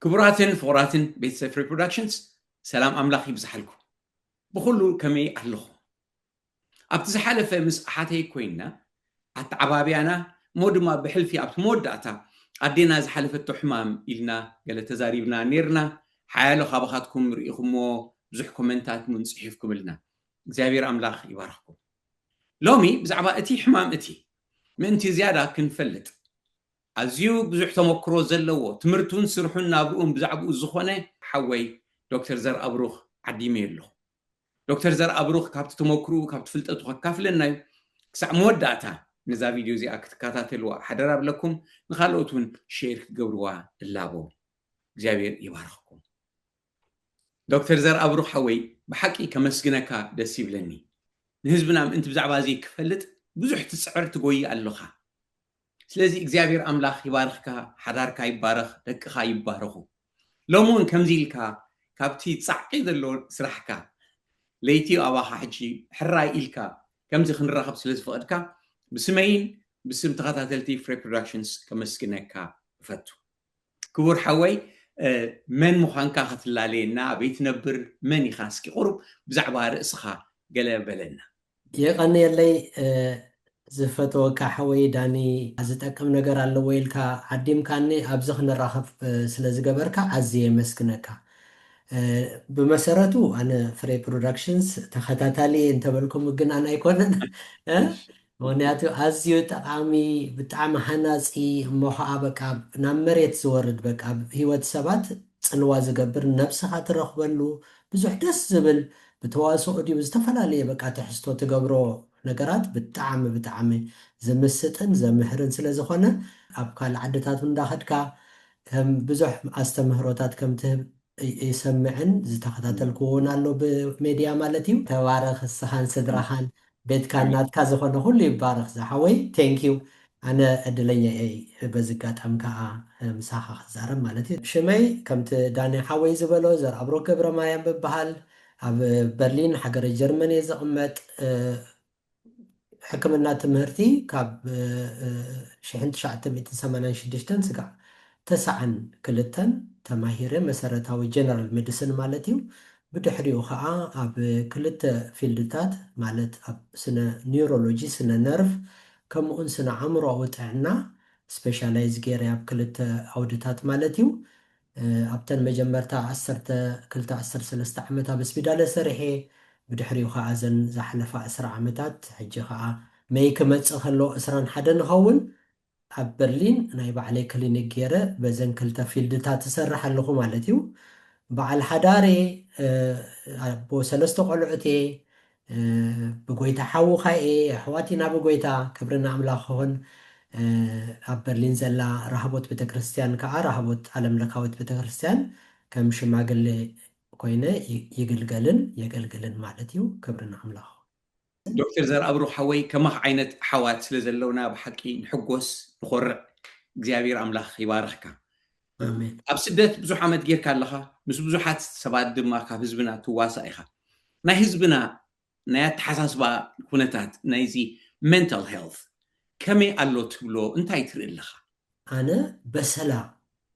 ክቡራትን ፍቑራትን ቤተሰብ ፍሬ ፕሮዳክሽንስ፣ ሰላም ኣምላኽ ይብዝሓልኩም። ብኹሉ ከመይ ኣለኹም? ኣብቲ ዝሓለፈ ምስ ኣሓተይ ኮይንና፣ ኣተዓባብያና፣ እሞ ድማ ብሕልፊ ኣብቲ መወዳእታ ኣዴና ዝሓለፈቶ ሕማም ኢልና ገለ ተዛሪብና ኔርና። ሓያሎ ካባኻትኩም ርኢኹሞ፣ ብዙሕ ኮመንታት እውን ጽሒፍኩምልና። እግዚኣብሔር ኣምላኽ ይባርኽኩም። ሎሚ ብዛዕባ እቲ ሕማም እቲ ምእንቲ ዝያዳ ክንፈልጥ፣ ኣዝዩ ብዙሕ ተመክሮ ዘለዎ፣ ትምህርቱን ስርሑን ናብርኡን ብዛዕባኡ ዝኾነ ሓወይ ዶክተር ዘርኣብሩኽ ዓዲመዮ ኣለኹ። ዶክተር ዘርኣብሩኽ ካብቲ ተመክርኡ፣ ካብቲ ፍልጠቱ ከካፍለና እዩ። ክሳዕ መወዳእታ ነዛ ቪድዮ እዚኣ ክትከታተልዋ ሓደራ ብለኩም፣ ንኻልኦት እውን ሼር ክትገብርዋ እላቦ። እግዚኣብሔር ይባርኽኩም። ዶክተር ዘርኣብሩኽ ሓወይ፣ ብሓቂ ከመስግነካ ደስ ይብለኒ። ንህዝብና ምእንቲ ብዛዕባ እዚ ክፈልጥ ብዙሕ ትጽዕር ትጎይ ኣለኻ። ስለዚ እግዚኣብሔር ኣምላኽ ይባርኽካ፣ ሓዳርካ ይባረኽ፣ ደቅኻ ይባረኹ። ሎሚ እውን ከምዚ ኢልካ ካብቲ ጻዕቂ ዘሎ ስራሕካ ለይቲ ኣባኻ ሕጂ ሕራይ ኢልካ ከምዚ ክንራኸብ ስለ ዝፈቐድካ ብስመይን ብስም ተኸታተልቲ ፍሬ ፕሮዳክሽንስ ከመስግነካ እፈቱ። ክቡር ሓወይ፣ እ፣ መን ምዃንካ ክትላለየና፣ ኣበይ ትነብር፣ መን ኢኻ? እስኪ ቁሩብ ብዛዕባ ርእስኻ ገለ በለና። የቐንየለይ፣ እ፣ ዝፈትወካ ሓወይ ዳኒ፣ ዝጠቅም ነገር ኣለዎ ኢልካ ዓዲምካኒ ኣብዚ ክንራኸብ፣ እ፣ ስለ ዝገበርካ ኣዝየ የመስግነካ። እ፣ ብመሰረቱ ኣነ ፍሬ ፕሮዳክሽንስ ተኸታታሊ እንተበልኩም ምግናን ኣይኮነን። እ፣ ምኽንያቱ ኣዝዩ ጠቓሚ፣ ብጣዕሚ ሃናጺ፣ እሞ ኸዓ በቃ ናብ መሬት ዝወርድ፣ በቃ ኣብ ህይወት ሰባት ጽልዋ ዝገብር፣ ነብስኻ ትረኽበሉ ብዙሕ ደስ ዝብል፣ ብተዋስኦ ድዩ ዝተፈላለየ በቃ ትሕዝቶ ትገብሮ ነገራት ብጣዕሚ፣ ብጣዕሚ ዝምስጥን ዘምህርን ስለ ዝኾነ፣ ኣብ ካልእ ዓድታት እውን እንዳኸድካ ከም ብዙሕ ኣስተምህሮታት ከም ትህብ ይ-፣ ይሰምዕን ዝተኸታተልኩዎ እውን ኣሎ ብሜድያ ማለት እዩ። ተባረኽ እስኻን ስድራኻን፣ ቤትካን ናትካ ዝኾነ ኩሉ ይባረኽ ዝሓወይ። ቴንኪዩ። ኣነ ዕድለኛ እየ በዚ ኣጋጣሚ ከዓ ምሳኻ ክዛረብ ማለት እዩ። ሽመይ ከምቲ ዳኒ ሓወይ ዝበሎ ዘርኣብሩኽ ገብረ ማርያም እበሃል። ኣብ በርሊን ሃገረ ጀርመን እየ ዝቕመጥ። እ፣ ሕክምና ትምህርቲ ካብ፣ እ፣ እ፣ ሽሕን ትሽዓተ ሚእትን ሰማንያን ሽዱሽተን ስጋዕ ተስዓን ክልተን ተማሂረ፣ መሰረታዊ ጀነራል ሜዲሲን ማለት እዩ። ብድሕሪኡ ኸዓ ኣብ ክልተ ፊልድታት ማለት ኣብ ስነ ኒውሮሎጂ፣ ስነ ነርቭ፣ ከምኡውን ስነ ኣእምሮኣዊ ጥዕና ስፔሻላይዝ ገይረ ኣብ ክልተ ዓውድታት ማለት እዩ። እ፣ ኣብተን መጀመርታ ዓሰርተ ክልተ ዓሰርተ ሰለስተ ዓመት ኣብ ስፒዳለ ሰሪሐ፣ ብድሕሪኡ ኸዓ እዘን ዝሓለፋ ዕስራ ዓመታት፣ ሕጂ ኸዓ መይ ክመጽእ ከሎ ዕስራን ሓደን ንኸውን፣ ኣብ በርሊን ናይ ባዕለይ ክሊኒክ ገይረ በዘን ክልተ ፊልድታት እሰርሕ ኣለኹ ማለት እዩ። በዓል ሓዳር እየ፣ እ፣ ኣቦ ሰለስተ ቆልዑት እየ፣ እ፣ ብጎይታ ሓውኻ እየ፣ ኣሕዋት ኢና ብጎይታ፣ ክብሪ ንኣምላኽ ይኹን። እ፣ ኣብ በርሊን ዘላ ራህቦት ቤተክርስትያን ከዓ ራህቦት ዓለም ለካዊት ቤተክርስትያን ከም ሽማግሌ ኮይነ ይ-፣ ይግልገልን የገልግልን ማለት እዩ። ክብሪ ንኣምላኽ። ዶክተር ዘርኣብሩኽ ሓወይ፣ ከማኽ ዓይነት ኣሓዋት ስለ ዘለውና ብሓቂ ንሕጎስ፣ ንኾርዕ። እግዚኣብሔር ኣምላኽ ይባርኽካ። ኣሜን። ኣብ ስደት ብዙሕ ዓመት ጌርካ ኣለኻ፣ ምስ ብዙሓት ሰባት ድማ ካብ ህዝብና ትዋሳእ ኢኻ። ናይ ህዝብና ናይ ኣተሓሳስባ ኩነታት፣ ናይዚ ሜንታል ሄልት ከመይ ኣሎ ትብሎ? እንታይ ትርኢ ኣለኻ? ኣነ በሰላ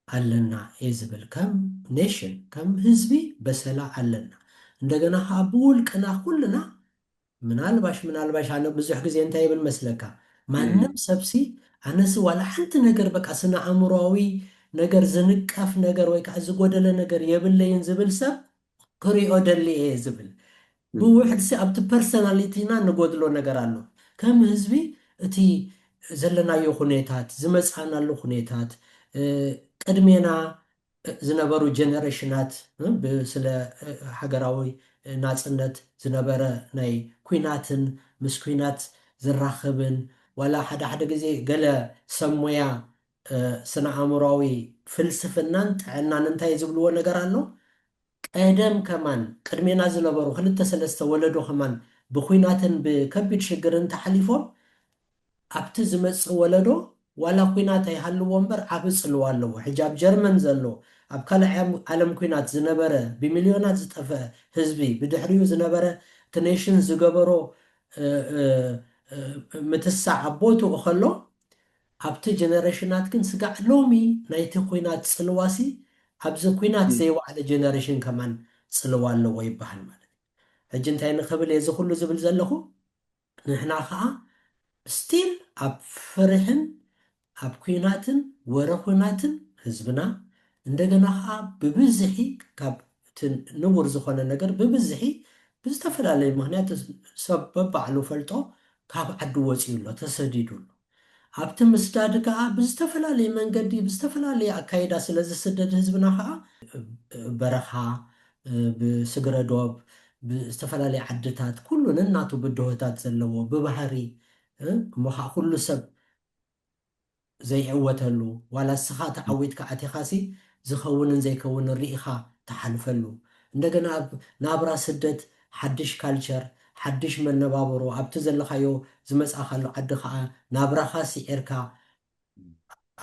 ኣለና እየ ዝብል፣ ከም ኔሽን፣ ከም ህዝቢ በሰላ ኣለና። እንደገና ከዓ ብውልቅና ኩልና ምናልባሽ፣ ምናልባሽ ኣነ ብዙሕ ግዜ እንታይ ይብል መስለካ? ማንም እም። ሰብሲ፣ ኣነሲ ዋላ ሓንቲ ነገር በቃ ስነ ኣእምሮዊ ነገር ዝንቀፍ ነገር ወይ ከዓ ዝጎደለ ነገር የብለይን ዝብል ሰብ ክሪኦ ደሊ እየ ዝብል። እም። ብውሕድሲ ኣብቲ ፐርሰናሊቲና ንጎድሎ ነገር ኣሎ። ከም ህዝቢ እቲ ዘለናዮ ኩኔታት፣ ዝመጻእናሉ ኩኔታት፣ እ፣ ቅድሜና ዝነበሩ ጀነሬሽናት፣ እ፣ ብ-፣ ስለ፣ እ፣ ሃገራዊ ናጽነት ዝነበረ ናይ ኲናትን ምስ ኲናት ዝራኸብን፣ ዋላ ሓደ ሓደ ግዜ ገለ ሰብ ሞያ፣ እ፣ ስነ ኣእምሮኣዊ ፍልስፍናን ጥዕናን እንታይ ዝብልዎ ነገር ኣሎ? ቀደም ከማን ቅድሜና ዝነበሩ ክልተ ሰለስተ ወለዶ ከማን ብኲናትን ብከቢድ ሽግርን ተሓሊፎም ኣብቲ ዝመጽእ ወለዶ ዋላ ኲናት ኣይሃልዎ እምበር ዓቢ ጽልዋ ኣለዎ። ሕጂ ኣብ ጀርመን ዘሎ፣ ኣብ ካልኣይ ዓም-፣ ዓለም ኲናት ዝነበረ፣ ብሚልዮናት ዝጠፍአ ህዝቢ፣ ብድሕሪኡ ዝነበረ እቲ ኔሽን ዝገበሮ፣ እ፣ እ፣ እ፣ ምትሳዕ ኣብ ቦትኡ ከሎ፣ ኣብቲ ጀነሬሽናት ግን ስጋዕ ሎሚ ናይቲ ኲናት ጽልዋሲ ኣብዚ ኲናት ዘይወዓለ ጀነሬሽን ከማን ጽልዋ ኣለዎ ይበሃል ማለት እዩ። ሕጂ እንታይ ንኽብል እየ እዚ ኩሉ ዝብል ዘለኹ? ንሕና ኸዓ ስቲል ኣብ ፍርሕን ኣብ ኲናትን ወረ ኲናትን ህዝብና እንደገና ኸዓ ብብዝሒ ካብ እቲ ንቡር ዝኾነ ነገር ብብዝሒ ብዝተፈላለዩ ምኽንያት ሰብ በባዕሉ ፈልጦ ካብ ዓዲ ወፂኡ ኣሎ፣ ተሰዲዱ ኣሎ። ኣብቲ ምስዳድ ከዓ ብዝተፈላለየ መንገዲ ብዝተፈላለየ ኣካይዳ ስለ ዝስደድ ህዝብና ከዓ በረኻ ብስግረ ዶብ ብዝተፈላለየ ዓድታት ኩሉ ነናቱ ብድሆታት ዘለዎ ብባህሪ እሞ ከዓ ኩሉ ሰብ ዘይዕወተሉ ዋላ እስኻ ተዓዊትካ ኣቲኻሲ ዝኸውንን ዘይከውንን ርኢኻ ትሓልፈሉ። እንደገና ኣብ ናብራ ስደት ሓድሽ ካልቸር ሓድሽ መነባብሮ ኣብቲ ዘለኻዮ ዝመፃእካሉ ዓዲ ከዓ ናብራኻ ስዒርካ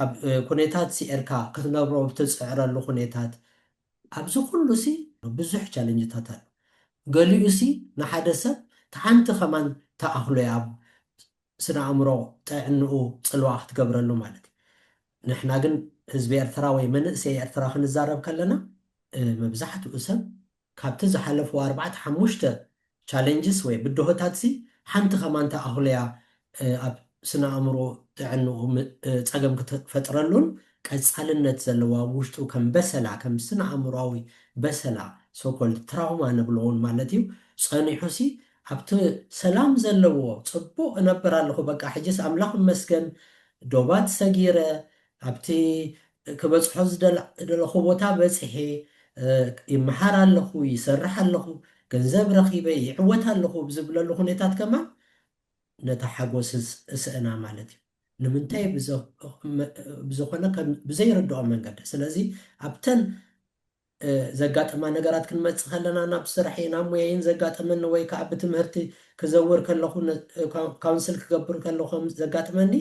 ኣብ ኩነታት ስዒርካ ክትነብሮ ብትፅዕረሉ ኩነታት ኣብዚ ኩሉ ሲ ብዙሕ ቻለንጅታት ኣሎ። ገሊኡ ሲ ንሓደ ሰብ ሓንቲ ከማን ተኣኽሎ እያ ኣብ ስነ ኣእምሮ ጥዕንኡ ፅልዋ ክትገብረሉ ማለት እዩ። ንሕና ግን ህዝቢ ኤርትራ ወይ መንእሰይ ኤርትራ ክንዛረብ ከለና መብዛሕትኡ ሰብ ካብቲ ዝሓለፍዎ ኣርባዕተ ሓሙሽተ ቻለንጅስ ወይ ብድሆታት ሲ ሓንቲ ከማን ተኣኽሎ እያ ኣብ ስነ ኣእምሮ ጥዕንኡ ፀገም ክትፈጥረሉን ቀፃልነት ዘለዋ ውሽጡ ከም በሰላ ከም ስነ ኣእምሮዊ በሰላ ሶኮልድ ትራውማ ንብሎ እውን ማለት እዩ ፀኒሑ ሲ ኣብቲ ሰላም ዘለዎ ፅቡቅ እነብር ኣለኹ በቃ ሕጅስ ኣምላኽ እመስገን ዶባት ሰጊረ ኣብቲ ክበፅሖ ዝደለኹ ቦታ በፅሔ ይመሃር ኣለኹ ይሰርሕ ኣለኹ ገንዘብ ረኺበ ይዕወት ኣለኹ ብዝብለሉ ኩነታት ከማን ነታ ሓጎስ እስእና ማለት እዩ ንምንታይ ብዝኾነ ብዘይርድኦ መንገዲ ስለዚ ኣብተን ዘጋጠማ ነገራት ክንመፅእ ከለና ናብ ስርሐይ ናብ ሙያይን ዘጋጠመኒ ወይ ከዓ ብትምህርቲ ክዘውር ከለኹ ካውንስል ክገብር ከለኹ ዘጋጥመኒ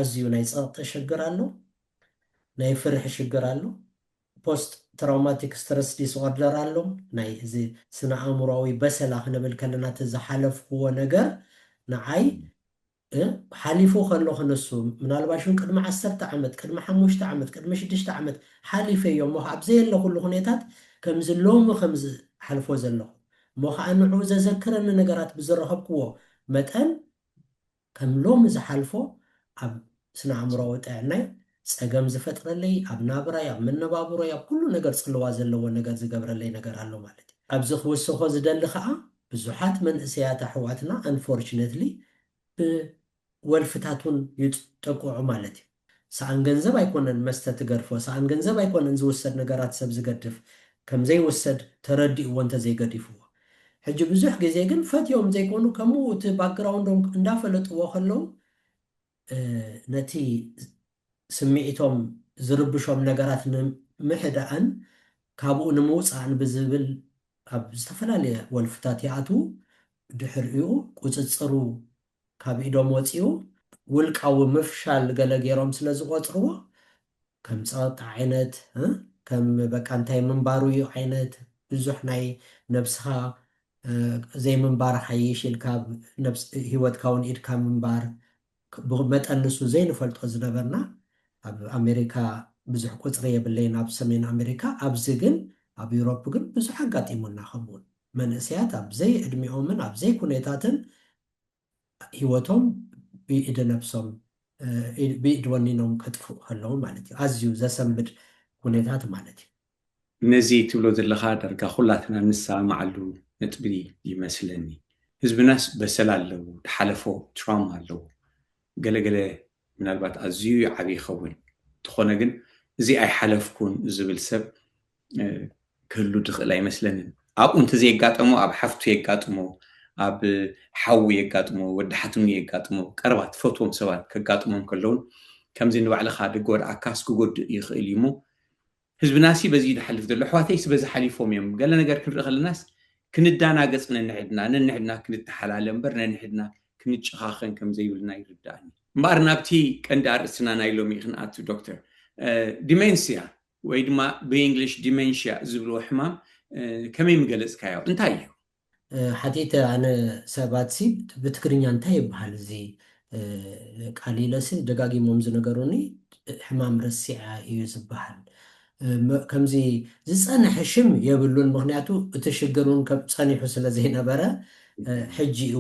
ኣዝዩ ናይ ፀቕጢ ሽግር ኣሎ ናይ ፍርሒ ሽግር ኣሎ ፖስት ትራውማቲክ ስትረስ ዲስኦርደር ኣሎ ናይ እዚ ስነ ኣእምሮዊ በሰላ ክንብል ከለና እቲ ዝሓለፍክዎ ነገር ንዓይ ሓሊፉ ከሎ ክንሱ ምናልባሽ እውን ቅድሚ ዓሰርተ ዓመት ቅድሚ ሓሙሽተ ዓመት ቅድሚ ሽዱሽተ ዓመት ሓሊፈ እዮ እሞ ኣብ ዘየለኩሉ ኩነታት ከምዚ ሎሚ ከምዚ ሓልፎ ዘለኹ እሞ ከዓ ንዑ ዘዘክረኒ ነገራት ብዝረኸብክዎ መጠን ከም ሎሚ ዝሓልፎ ኣብ ስነ ኣእምሮዊ ጥዕናይ ፀገም ዝፈጥረለይ ኣብ ናብራይ ኣብ መነባብሮይ ኣብ ኩሉ ነገር ፅልዋ ዘለዎ ነገር ዝገብረለይ ነገር ኣሎ ማለት እዩ ኣብዚ ክውስኮ ዝደሊ ከዓ ብዙሓት መንእሰያት ኣሕዋትና unfortunately ብወልፍታት እውን ይጠቅዑ ማለት እዩ ሰኣን ገንዘብ ኣይኮነን መስተ ትገድፎ ሰኣን ገንዘብ ኣይኮነን ዝውሰድ ነገራት ሰብ ዝገድፍ ከምዘይውሰድ ተረዲእዎ እንተዘይገዲፍዎ ሕጂ ብዙሕ ግዜ ግን ፈትዮም ዘይኮኑ ከምኡ እቲ ባክግራውንዶም እንዳፈለጥዎ ከለዉ ነቲ ስምዒቶም ዝርብሾም ነገራት ንምሕዳእን ካብኡ ንምውፃእን ብዝብል ኣብ ዝተፈላለየ ወልፍታት ይኣትዉ ድሕሪኡ ቁፅፅሩ ካብ ኢዶም ወፂኡ ውልቃዊ ምፍሻል ገለ ገይሮም ስለ ዝቆፅርዎ ከም ፀቕጢ ዓይነት ከም በቃ እንታይ ምንባሩ እዩ ዓይነት ብዙሕ ናይ ነብስኻ ዘይምንባር ሓይሽ ኢልካ ህይወትካ እውን ኢድካ ምንባር ብመጠን ንሱ ዘይንፈልጦ ዝነበርና ኣብ ኣሜሪካ ብዙሕ ቁፅሪ የብለይን ኣብ ሰሜን ኣሜሪካ ኣብዚ ግን ኣብ ዩሮፕ ግን ብዙሕ ኣጋጢሙና ከምኡውን መንእሰያት ኣብ ዘይዕድሚኦምን ኣብ ዘይኩነታትን ህይወቶም ብኢድ ነብሶም ብኢድ ወኒኖም ከጥፍኡ ከለዉ ማለት እዩ ኣዝዩ ዘሰንብድ ኩነታት ማለት እዩ ነዚ ትብሎ ዘለኻ ዳርጋ ኩላትና ንሰማማዓሉ ነጥቢ ይመስለኒ ህዝብናስ በሰል ኣለዎ ዝሓለፎ ትራውማ ኣለዎ ገለገለ ምናልባት ኣዝዩ ይዓብይ ይኸውን እንተኾነ ግን እዚ ኣይሓለፍኩን ዝብል ሰብ ክህሉ ዝኽእል ኣይመስለንን ኣብኡ እንተዘየጋጠሞ ኣብ ሓፍቱ የጋጥሞ ኣብ ሓዉ የጋጥሞ ወዲ ሓትኑ የጋጥሞ ቀረባ ትፈትዎም ሰባት ከጋጥሞም ከለውን ከምዚ ንባዕልኻ ድጎድኣካስ ክጎድእ ይኽእል እዩ እሞ ህዝብናሲ በዚ ድሓልፍ ዘሎ ኣሕዋተይስ በዚ ሓሊፎም እዮም ገለ ነገር ክንርኢ ከለናስ ክንዳናገፅ ነንሕድና ነንሕድና ክንተሓላለ እምበር ነንሕድና ክንጨኻኸን ከም ዘይብልና ይርዳእኒ እምበኣር ናብቲ ቀንዲ ኣርእስትና ናይ ሎሚ ክንኣቱ ዶክተር ዲሜንስያ ወይ ድማ ብእንግሊሽ ዲሜንሽያ ዝብልዎ ሕማም ከመይ ምገለፅካዮ እንታይ እዩ ሓቲተ ኣነ ሰባት ሲ ብትግርኛ እንታይ ይበሃል እዚ ቃል ኢለሲ ደጋጊሞም ዝነገሩኒ ሕማም ረሲዓ እዩ ዝበሃል እ፣ መ-፣ ከምዚ ዝጸንሐ ሽም የብሉን። ምኽንያቱ እቲ ሽግር እውን ከም ጸኒሑ ስለ ዘይነበረ፣ እ፣ ሕጂ እዩ፣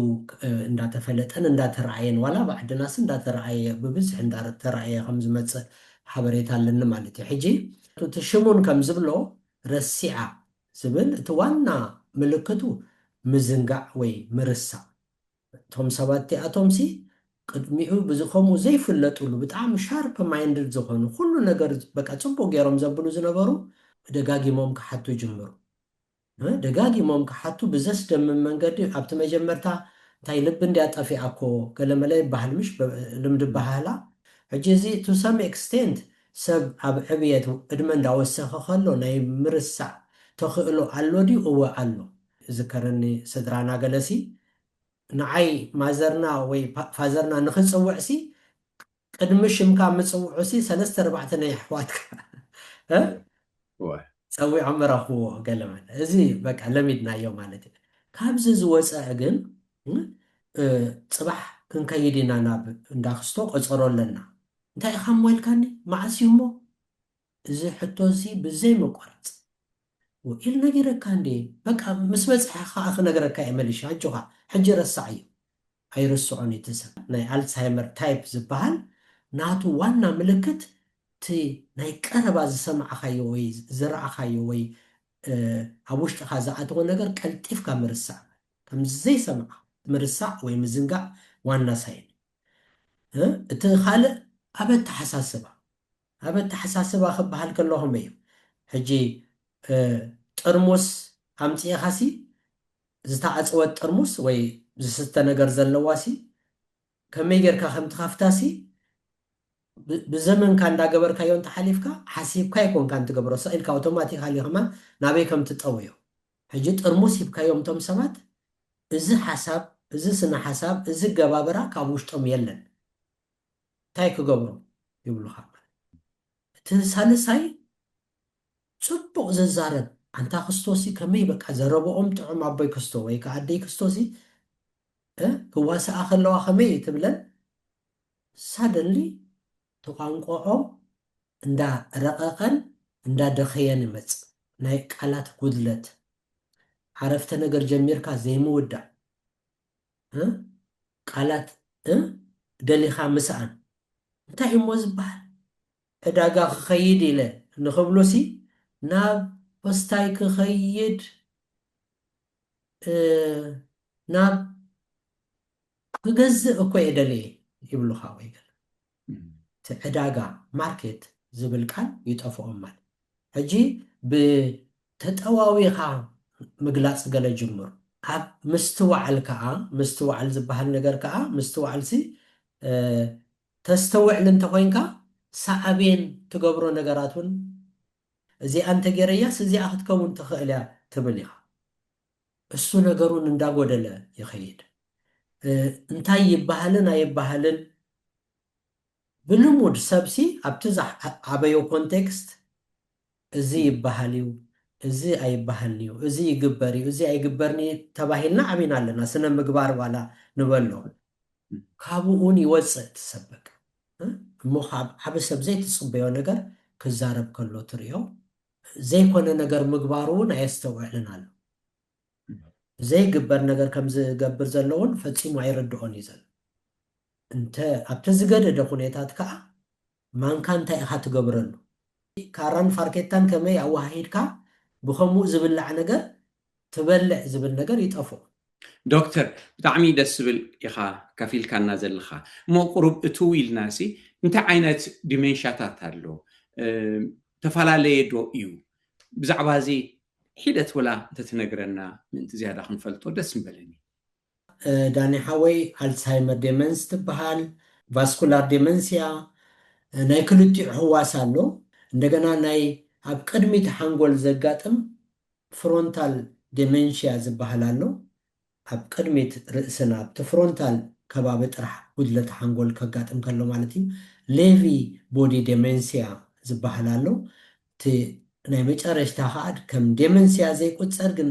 እ፣ እንዳተፈለጠን እንዳተረኣየን፣ ዋላ ብዓድናስ እንዳተረኣየ፣ ብብዝሒ እንዳተረኣየ ከም ዝመጽእ ሓበሬታ ኣለኒ ማለት እዩ። ሕጂ እቲ ሽሙን ከም ዝብሎ ረሲዓ ዝብል እቲ ዋና ምልክቱ ምዝንጋዕ ወይ ምርሳዕ። እቶም ሰባት እቲኣቶም ሲ ቅድሚኡ ብዚ ከምኡ ዘይፍለጡሉ ብጣዕሚ ሻርፕ ማይንድድ ዝኾኑ፣ ኩሉ ነገር በቃ ጽቡቅ ገይሮም ዘብሉ ዝነበሩ ደጋጊሞም ክሓቱ ይጅምሩ። እ፣ ደጋጊሞም ክሓቱ ብዘስደምም መንገዲ። ኣብቲ መጀመርታ እንታይ ልቢ እንድያ ጠፊኣ እኮ ገለመለ ይበሃል፣ ምሽ ብ-፣ ልምዲ ኣበሃህላ። ሕጂ እዚ to some extent ሰብ ኣብ ዕብየት ዕድመ እንዳወሰኸ ከሎ ናይ ምርሳዕ ተኽእሎ ኣሎ ድዩ? እወ ኣሎ። ዝከረኒ ስድራና ገለሲ ንዓይ ማዘርና ወይ ፋ-፣ ፋዘርና ንኽጽውዕሲ ቅድሚ ሽምካ ምጽውዑሲ ሰለስተ ኣርባዕተ ናይ ኣሕዋትካ፣ እ? እወ። ጸዊዖም ረኽብዎ ገለ ማለት። እዚ በቃ ለሚድናዮ ማለት እዩ። ካብዚ ዝወጸ ግን፣ እ፣ ጽባሕ ክንከይድ ኢና ናብ እንዳ ክስቶ፣ ቀጸሮ ኣለና። እንታይ ኢኻ እሞ ኢልካኒ? መዓስ እዩ እሞ? እዚ ሕቶ እዚ ብዘይ መቋረጽ ውዒል ነጊረካ እንዴ? በቃ ምስ በጽሐ ከኣ ክነግረካ እየ መሊሻ። ኣጆኻ፣ ሕጂ ረሳዕ እዩ። ኣይርስዖን እዩ እቲ ሰብ። ናይ ኣልሳይመር ታይፕ ዝበሃል ናቱ ዋና ምልክት እቲ ናይ ቀረባ ዝሰማዕካዮ ወይ ዝረኣኻዮ ወይ፣ እ፣ ኣብ ውሽጥኻ ዝኣተወ ነገር ቀልጢፍካ ምርሳዕ። ከም ዘይሰማዕ ምርሳዕ ወይ ምዝንጋዕ ዋና ሳይን። እ፣ እቲ ካልእ ኣብ ኣተሓሳስባ። ኣብ ኣተሓሳስባ ክበሃል ከሎ ከመይ እዩ? ሕጂ፣ እ፣ ጥርሙስ ኣምጺእኻሲ፣ ዝተዓጽወት ጥርሙስ ወይ ዝስተ ነገር ዘለዋሲ፣ ከመይ ጌርካ ከም ትኸፍታሲ፣ ብ-፣ ብዘመንካ እንዳገበርካዮ እንተሓሊፍካ፣ ሓሲብካ ኣይኮንካን ትገብሮ፣ ስቕ ኢልካ ኣውቶማቲካሊ ከማን ናበይ ከም ትጠውዮ። ሕጂ ጥርሙስ ሂብካዮም እቶም ሰባት፣ እዚ ሓሳብ፣ እዚ ስነ ሓሳብ፣ እዚ ገባብራ ካብ ውሽጦም የለን። እንታይ ክገብሩ ይብሉኻ ማለት። እቲ ሳልሳይ ጽቡቕ ዝዛረብ፣ ኣንታ ክስቶሲ ከመይ በቃ ዘረብኦም ጥዑም ኣቦይ ክስቶ ወይ ከኣ ኣደይ ክስቶሲ፣ እ፣ ክዋስኣ ከለዋ ከመይ ትብለን፣ ሳደንሊ እቲ ቋንቋኦም እንዳ ረቐቐን እንዳ ደኸየን ይመጽእ። ናይ ቃላት ጉድለት፣ ዓረፍተ ነገር ጀሚርካ ዘይምውዳእ፣ እ፣ ቃላት፣ እ፣ ደሊኻ ምስኣን። እንታይ እሞ ዝበሃል? ዕዳጋ ክኸይድ ኢለ ንኽብሎሲ፣ ናብ ፖስታይ ክኸይድ፣ እ፣ ናብ ክገዝእ እኮ እየ ደልየ ይብሉኻ ወይ ገለ። እቲ ዕዳጋ፣ ማርኬት ዝብል ቃል ይጠፍኦም ማለት። ሕጂ ብተጠዋዊኻ ምግላጽ ገለ ጅምሩ። ኣብ ምስትውዓል ከኣ፣ ምስትውዓል ዝበሃል ነገር ከኣ፣ ምስትውዓልሲ፣ እ፣ ተስተውዕል እንተኾይንካ፣ ሳዕቤን ትገብሮ ነገራት እውን፣ እዚኣ እንተገይረያስ እዚኣ ክትከውን ትኽእል እያ ትብል ኢኻ። እሱ ነገሩን እንዳጎደለ ይኸይድ። እ፣ እንታይ ይበሃልን ኣይበሃልን፣ ብልሙድ ሰብሲ ኣብቲ ዝዓበዮ ኮንቴክስት እዚ ይበሃል እዩ፣ እዚ ኣይበሃልን እዩ፣ እዚ ይግበር እዩ፣ እዚ ኣይግበርን እዩ ተባሂልና ዓቢና ኣለና። ስነ ምግባር ዋላ ንበሎ፣ ካብኡን ይወጽእ እቲ ሰብ በቃ። እ? እሞ ካብ ዓቢ ሰብ ዘይትጽበዮ ነገር ክዛረብ ከሎ ትርእዮ፣ ዘይኮነ ነገር ምግባሩ እውን ኣየስተውዕልን ኣሎ። ዘይግበር ነገር ከም ዝገብር ዘሎ እውን ፈጺሙ ኣይርድኦን እዩ ዘሎ። እንተ ኣብቲ ዝገደደ ኩነታት ከኣ ማንካ እንታይ ኢኻ ትገብረሉ? ካራን ፋርኬታን ከመይ ኣወሃሂድካ ብኸምኡ ዝብላዕ ነገር ትበልዕ ዝብል ነገር ይጠፍኦ። ዶክተር፣ ብጣዕሚ ደስ ዝብል ኢኻ ከፊልካና ዘለኻ። እሞ ቁሩብ እትው ኢልናሲ እንታይ ዓይነት ዲሜንሻታት ኣሎ? እ፣ ተፈላለየ ዶ እዩ? ብዛዕባ እዚ ሒደት ወላ እንተትነግረና ምእንቲ ዝያዳ ክንፈልጦ ደስ ምበለኒ። እ፣ ዳኒ ሓወይ፣ ኣልሳይመር ዴመንስ ትበሃል፣ ቫስኩላር ዴመንስያ፣ እ፣ ናይ ክልቲኡ ህዋስ ኣሎ። እንደገና ናይ ኣብ ቅድሚት ሓንጎል ዘጋጥም ፍሮንታል ዴመንሽያ ዝበሃል ኣሎ። ኣብ ቅድሚት ርእስና፣ ኣብቲ ፍሮንታል ከባቢ ጥራሕ ጉድለት ሓንጎል ከጋጥም ከሎ ማለት እዩ። ሌቪ ቦዲ ዴመንስያ ዝበሃል ኣሎ። እቲ ናይ መጨረሽታ ከኣ ከም ዴመንስያ ዘይቁጸር ግን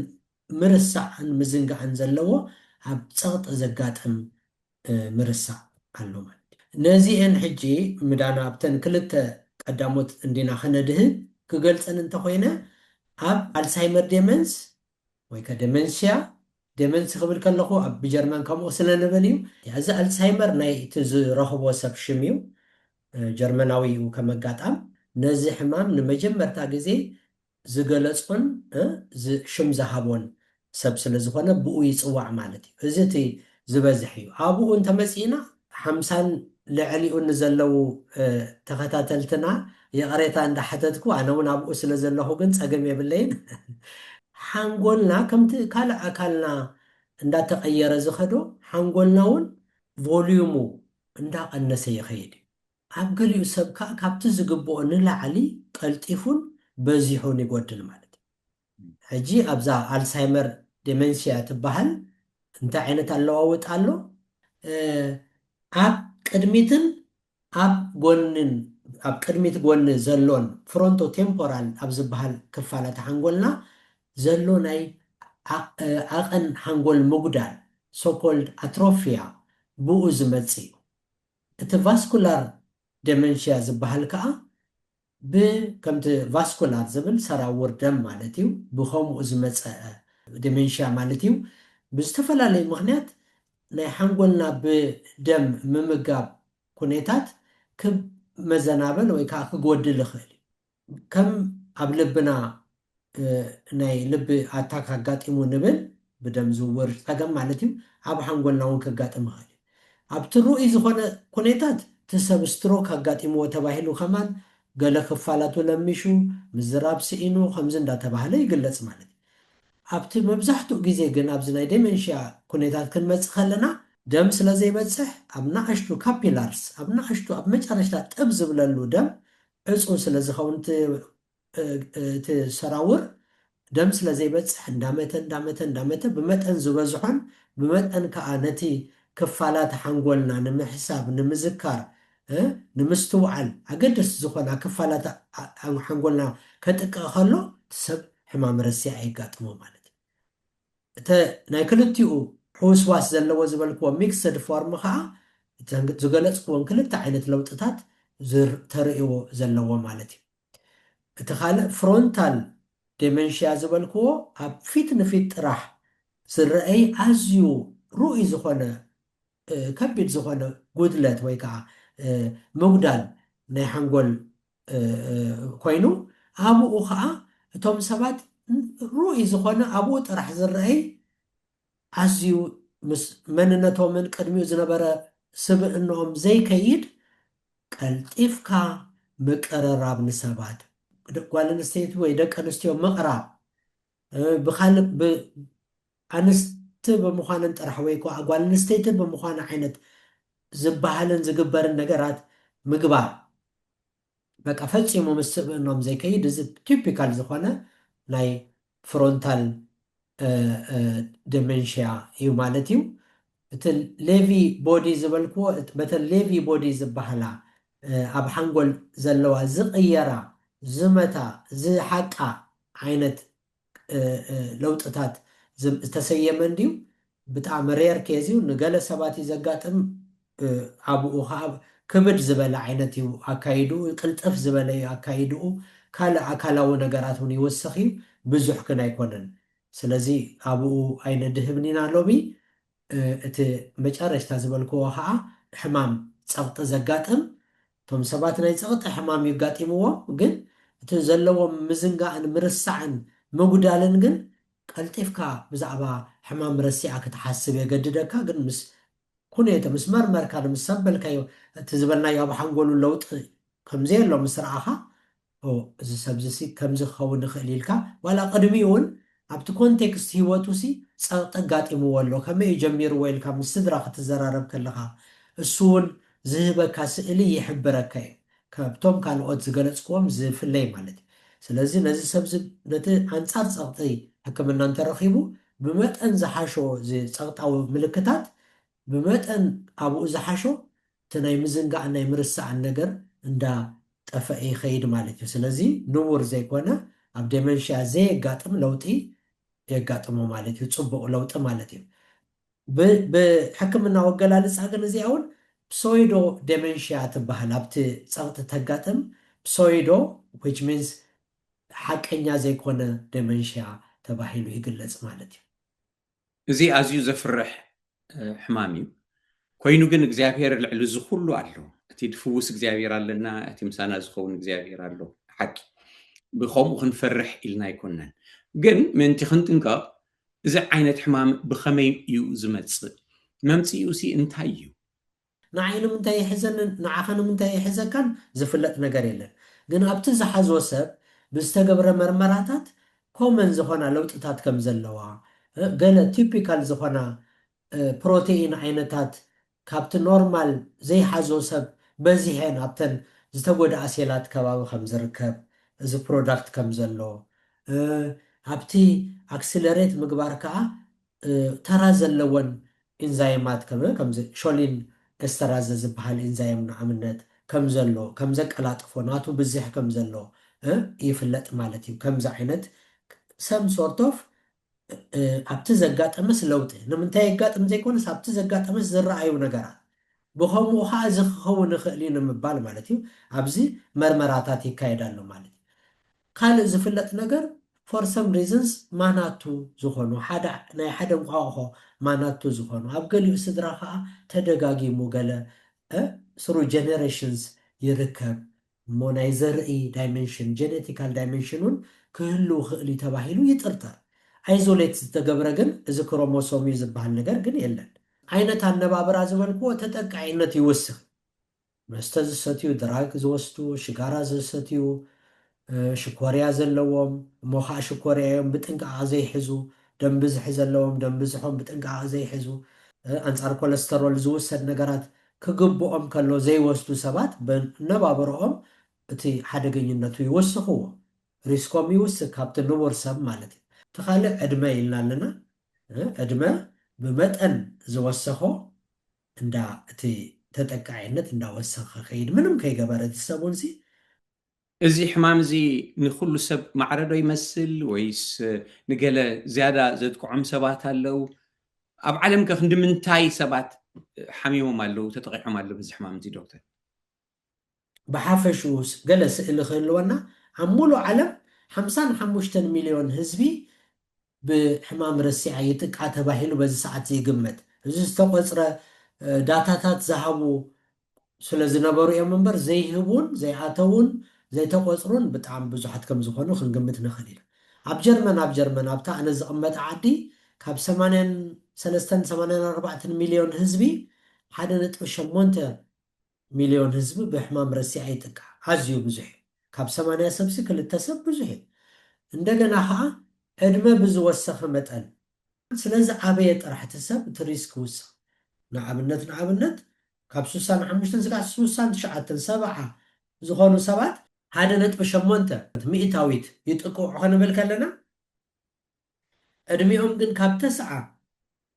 ምርሳዕን ምዝንጋዕን ዘለዎ ኣብ ጸቕጢ ዘጋጥም፣ እ፣ ምርሳዕ ኣሎ ማለት እዩ። ነዚኤን ሕጂ ምዳና ኣብተን ክልተ ቀዳሞት እንዲና ከነድህብ፣ ክገልጸን እንተኾይነ ኣብ ኣልሳይመር ዴመንስ ወይ ከ ደመንስያ ደመንስ ክብል ከለኹ ኣብ ብጀርመን ከምኡ ስለ ንብል እዩ። እዚ ኣልሳይመር ናይ እቲ ዝረኽቦ ሰብ ሽም እዩ። ጀርመናዊ እዩ ከመጋጣም ነዚ ሕማም ንመጀመርታ ግዜ ዝገለጾን ሽም ዝሃቦን ሰብ ስለ ዝኾነ ብኡ ይፅዋዕ ማለት እዩ። እዚ እቲ ዝበዝሕ እዩ። ኣብኡ እንተመፂእና ሓምሳን ልዕሊኡ ንዘለዉ ተኸታተልትና ይቕሬታ እንዳሓተትኩ ኣነ እውን ኣብኡ ስለ ዘለኹ ግን ፀገም የብለይን። ሓንጎልና ከምቲ ካልእ ኣካልና እንዳተቐየረ ዝኸዶ ሓንጎልና እውን ቮሊዩሙ እንዳቐነሰ ይኸይድ እዩ። ኣብ ገሊኡ ሰብ ከዓ ካብቲ ዝግብኦ ንላዕሊ ቀልጢፉን በዚሑን ይጎድል ማለት እዩ። ሕጂ ኣብዛ ኣልሳይመር ዴመንስያ ትበሃል እንታይ ዓይነት ኣለዋውጥ ኣሎ? ኣብ ቅድሚትን ኣብ ጎንን ኣብ ቅድሚት ጎኒ ዘሎን ፍሮንቶ ቴምፖራል ኣብ ዝበሃል ክፋላት ሓንጎልና ዘሎ ናይ ዓቐን ሓንጎል ምጉዳል ሶኮልድ ኣትሮፊያ ብኡ ዝመጽእ እዩ። እቲ ቫስኩላር ደመንሽያ ዝበሃል ከዓ ብከምቲ ቫስኩላር ዝብል ሰራውር ደም ማለት እዩ። ብከምኡ ዝመፀ ደመንሽያ ማለት እዩ። ብዝተፈላለዩ ምክንያት ናይ ሓንጎልና ብደም ምምጋብ ኩነታት ክመዘናበል ወይ ከዓ ክጎድል ይኽእል እዩ። ከም ኣብ ልብና ናይ ልቢ ኣታክ ኣጋጢሙ ንብል ብደም ዝውውር ፀገም ማለት እዩ። ኣብ ሓንጎልና እውን ከጋጥም ይኽእል እዩ። ኣብቲ ርኡይ ዝኾነ ኩነታት እቲ ሰብ ስትሮክ ኣጋጢምዎ ተባሂሉ ከማን ገለ ክፋላቱ ለሚሹ ምዝራብ ስኢኑ ከምዚ እንዳተባህለ ይግለጽ ማለት እዩ። ኣብቲ መብዛሕትኡ ግዜ ግን ኣብዚ ናይ ዴመንሽያ ኩነታት ክንመጽእ ከለና ደም ስለ ዘይበጽሕ ኣብ ናእሽቱ ካፒላርስ ኣብ ናእሽቱ ኣብ መጨረሽታ ጥብ ዝብለሉ ደም ዕጹው ስለ ዝኸውን እቲ ሰራውር ደም ስለ ዘይበፅሕ እንዳመተ እንዳመተ እንዳመተ ብመጠን ዝበዝሖን ብመጠን ከዓ ነቲ ክፋላት ሓንጎልና ንምሕሳብ ንምዝካር ንምስትውዓል ኣገደስቲ ዝኾና ክፋላት ሓንጎልና ከጥቅዕ ከሎ እቲ ሰብ ሕማም ረሲዕ የጋጥሞ ማለት እዩ። እተ ናይ ክልቲኡ ሕውስዋስ ዘለዎ ዝበልክዎ ሚክስድ ፎርም ከዓ ዝገለፅክዎም ክልተ ዓይነት ለውጥታት ተርእይዎ ዘለዎ ማለት እዩ። እቲ ካልእ ፍሮንታል ዴመንሽያ ዝበልክዎ ኣብ ፊት ንፊት ጥራሕ ዝረአይ ኣዝዩ ርኡይ ዝኾነ ከቢድ ዝኾነ ጉድለት ወይ ከዓ ምጉዳል ናይ ሓንጎል ኮይኑ ኣብኡ ከዓ እቶም ሰባት ርኡይ ዝኾነ ኣብኡ ጥራሕ ዝረአይ ኣዝዩ ምስ መንነቶምን ቅድሚኡ ዝነበረ ስብእንኦም ዘይከይድ ቀልጢፍካ ምቅርራብ ንሰባት ጓል ኣንስተይቲ ወይ ደቂ ኣንስትዮ ምቕራብ ብካልእ ኣንስቲ ብምዃነን ጥራሕ ወይ ከዓ ጓል ኣንስተይቲ ብምዃነ ዓይነት ዝበሃልን ዝግበርን ነገራት ምግባር በቃ ፈፂሙ ምስ ስብእኖም ዘይከይድ እዚ ቲፒካል ዝኾነ ናይ ፍሮንታል ደመንሽያ እዩ ማለት እዩ። እቲ ሌቪ ቦዲ ዝበልክዎ በተን ሌቪ ቦዲ ዝበሃላ ኣብ ሓንጎል ዘለዋ ዝቕየራ ዝመታ ዝሓቃ ዓይነት ለውጥታት ዝተሰየመ እንድዩ። ብጣዕሚ ሬር ኬዝ እዩ። ንገለ ሰባት እዩ ዘጋጥም። ኣብኡ ከዓ ክብድ ዝበለ ዓይነት እዩ ኣካይድኡ፣ ቅልጥፍ ዝበለ እዩ ኣካይድኡ። ካልእ ኣካላዊ ነገራት እውን ይውስኽ እዩ፣ ብዙሕ ግን ኣይኮነን። ስለዚ ኣብኡ ኣይነድህብን ኢና ሎሚ። እቲ መጨረሽታ ዝበልክዎ ከዓ ሕማም ፀቕጢ ዘጋጥም እቶም ሰባት ናይ ፀቕጢ ሕማም የጋጢምዎም፣ ግን እቲ ዘለዎም ምዝንጋዕን ምርሳዕን ምጉዳልን ግን ቀልጢፍካ ብዛዕባ ሕማም ረሲዓ ክትሓስብ የገድደካ። ግን ምስ ኩነተ ምስ መርመርካ ምስ ሰበልካዮ እቲ ዝበልናዮ ኣብ ሓንጎሉ ለውጢ ከምዘየሎ ምስ ረኣኻ እዚ ሰብዚ ሲ ከምዚ ክኸውን ይኽእል ኢልካ ዋላ ቅድሚኡ እውን ኣብቲ ኮንቴክስት ህይወቱ ሲ ፀቕጢ ኣጋጢምዎ ኣሎ ከመይ እዩ ጀሚርዎ ኢልካ ምስ ስድራ ክትዘራረብ ከለኻ እሱ እውን ዝህበካ ስእሊ ይሕብረካ እዩ። ካብቶም ካልኦት ዝገለፅክዎም ዝፍለይ ማለት እዩ። ስለዚ ነዚ ሰብ ነቲ ኣንፃር ፀቕጢ ሕክምና እንተረኺቡ ብመጠን ዝሓሾ ዝፀቕጣዊ ምልክታት ብመጠን ኣብኡ ዝሓሾ እቲ ናይ ምዝንጋዕን ናይ ምርሳዕን ነገር እንዳጠፈአ ይኸይድ ማለት እዩ። ስለዚ ንቡር ዘይኮነ ኣብ ደመንሽያ ዘየጋጥም ለውጢ የጋጥሞ ማለት እዩ። ፅቡቕ ለውጢ ማለት እዩ። ብሕክምናዊ ኣገላልፃ ግን እዚኣ እውን ፕሶይዶ ደመንሽያ ትበሃል። ኣብቲ ፀቕጢ ተጋጥም ፕሶይዶ which means ሓቀኛ ዘይኮነ ደመንሽያ ተባሂሉ ይግለጽ ማለት እዩ። እዚ ኣዝዩ ዘፍርሕ ሕማም እዩ። ኮይኑ ግን እግዚኣብሔር ልዕሊ እዚ ኩሉ ኣሎ። እቲ ድፍውስ እግዚኣብሔር ኣለና፣ እቲ ምሳና ዝኸውን እግዚኣብሔር ኣሎ። ሓቂ ብከምኡ ክንፈርሕ ኢልና ኣይኮነን። ግን ምእንቲ ክንጥንቀቕ እዚ ዓይነት ሕማም ብኸመይ እዩ ዝመጽእ? መምጽኢኡ ሲ እንታይ እዩ? ንዓይ ንምንታይ ይሕዘንን ንዓኸ ንምንታይ ይሕዘካን ዝፍለጥ ነገር የለን። ግን ኣብቲ ዝሓዞ ሰብ ብዝተገብረ መርመራታት ኮመን ዝኾና ለውጥታት ከም ዘለዋ፣ ገለ ቲፒካል ዝኾና ፕሮቴኢን ዓይነታት ካብቲ ኖርማል ዘይሓዞ ሰብ በዚሐን ኣብተን ዝተጎድኣ ሴላት ከባቢ ከም ዝርከብ፣ እዚ ፕሮዳክት ከም ዘሎ፣ ኣብቲ ኣክስለሬት ምግባር ከዓ ተራ ዘለወን ኢንዛይማት ከም ከምዚ ሾሊን ኤስተራዘ ዝበሃል ኢንዛይም ንኣብነት ከም ዘሎ ከም ዘቀላጥፎ ናቱ ብዝሕ ከም ዘሎ ይፍለጥ ማለት እዩ። ከምዚ ዓይነት some sort of ኣብቲ ዘጋጠመስ ለውጢ ንምንታይ የጋጥም ዘይኮነስ ኣብቲ ዘጋጠመስ ዝረኣዩ ነገራት ብኸምኡ ከዓ እዚ ክኸውን ይኽእል እዩ ንምባል ማለት እዩ። ኣብዚ መርመራታት ይካየድ ኣሎ ማለት እዩ። ካልእ ዝፍለጥ ነገር for some reasons ማናቱ ዝኾኑ ሓደ ናይ ሓደ እንቋቑሖ ማናቱ ዝኾኑ ኣብ ገሊኡ ስድራ ከዓ ተደጋጊሙ ገለ through generations ይርከብ እሞ ናይ ዘርኢ ዳይመንሽን ጀነቲካል ዳይመንሽን እውን ክህልው ክእል እዩ ተባሂሉ ይጥርጠር። ኣይዞሌት ዝተገብረ ግን እዚ ክሮሞሶም እዩ ዝበሃል ነገር ግን የለን። ዓይነት ኣነባብራ ዝበልክዎ ተጠቃዒነት ይውስኽ። መስተ ዝሰትዩ፣ ድራግ ዝወስዱ፣ ሽጋራ ዝሰትዩ፣ ሽኮርያ ዘለዎም እሞ ከዓ ሽኮርያ እዮም ብጥንቃቐ ዘይሕዙ፣ ደም ብዝሒ ዘለዎም ደም ብዝሖም ብጥንቃቐ ዘይሕዙ፣ ኣንፃር ኮለስተሮል ዝውሰድ ነገራት ክግብኦም ከሎ ዘይወስዱ ሰባት በነባብርኦም እቲ ሓደገኝነቱ ይወስኽዎ፣ ሪስኮም ይውስክ ካብቲ ንቡር ሰብ ማለት እዩ። እቲ ካልእ ዕድመ ኢልና ኣለና። ዕድመ ብመጠን ዝወሰኾ እንዳ እቲ ተጠቃዒነት እንዳወሰኸ ከይድ ምንም ከይገበረ እቲ ሰብ እውን ሲ እዚ ሕማም እዚ ንኩሉ ሰብ ማዕረዶ ይመስል ወይስ ንገለ ዝያዳ ዘጥቅዖም ሰባት ኣለዉ? ኣብ ዓለም ከ ክንዲ ምንታይ ሰባት ሓሚሞም ኣለዉ ተጠቂዖም ኣለዉ በዚ ሕማም እዚ ዶክተር? ብሓፈሽኡ ገለ ስእሊ ክህልወና ኣብ ሙሉእ ዓለም ሓምሳን ሓሙሽተን ሚልዮን ህዝቢ ብሕማም ረሲዓ ይጥቃ ተባሂሉ በዚ ሰዓት ይግመት። እዚ ዝተቆፅረ ዳታታት ዝሃቡ ስለ ዝነበሩ እዮም እምበር ዘይህቡን ዘይኣተውን ዘይተቆፅሩን ብጣዕሚ ብዙሓት ከም ዝኾኑ ክንግምት ንኽእል ኢና። ኣብ ጀርመን ኣብ ጀርመን ኣብታ ኣነ ዝቕመጠ ዓዲ ካብ ሰማንያን ሰለስተን ሰማንያን ኣርባዕተን ሚልዮን ህዝቢ ሓደ ነጥቢ ሸሞንተ ሚልዮን ህዝቢ ብሕማም ረሲዓ ይጥቃ። ኣዝዩ ብዙሕ እዩ። ካብ ሰማንያ ሰብሲ ክልተ ሰብ ብዙሕ እዩ። እንደገና ከዓ ዕድመ ብዝወሰኸ መጠን ስለዚ ዓበየ ጥራሕ እቲ ሰብ እቲ ሪስክ ውስኽ። ንኣብነት ንኣብነት ካብ ሱሳን ሓሙሽተን ስጋዕ ሱሳን ትሽዓተን ሰብዓ ዝኾኑ ሰባት ሓደ ነጥቢ ሸሞንተ ሚእታዊት ይጥቅዑ ከንብል ከለና ዕድሚኦም ግን ካብ ተስዓ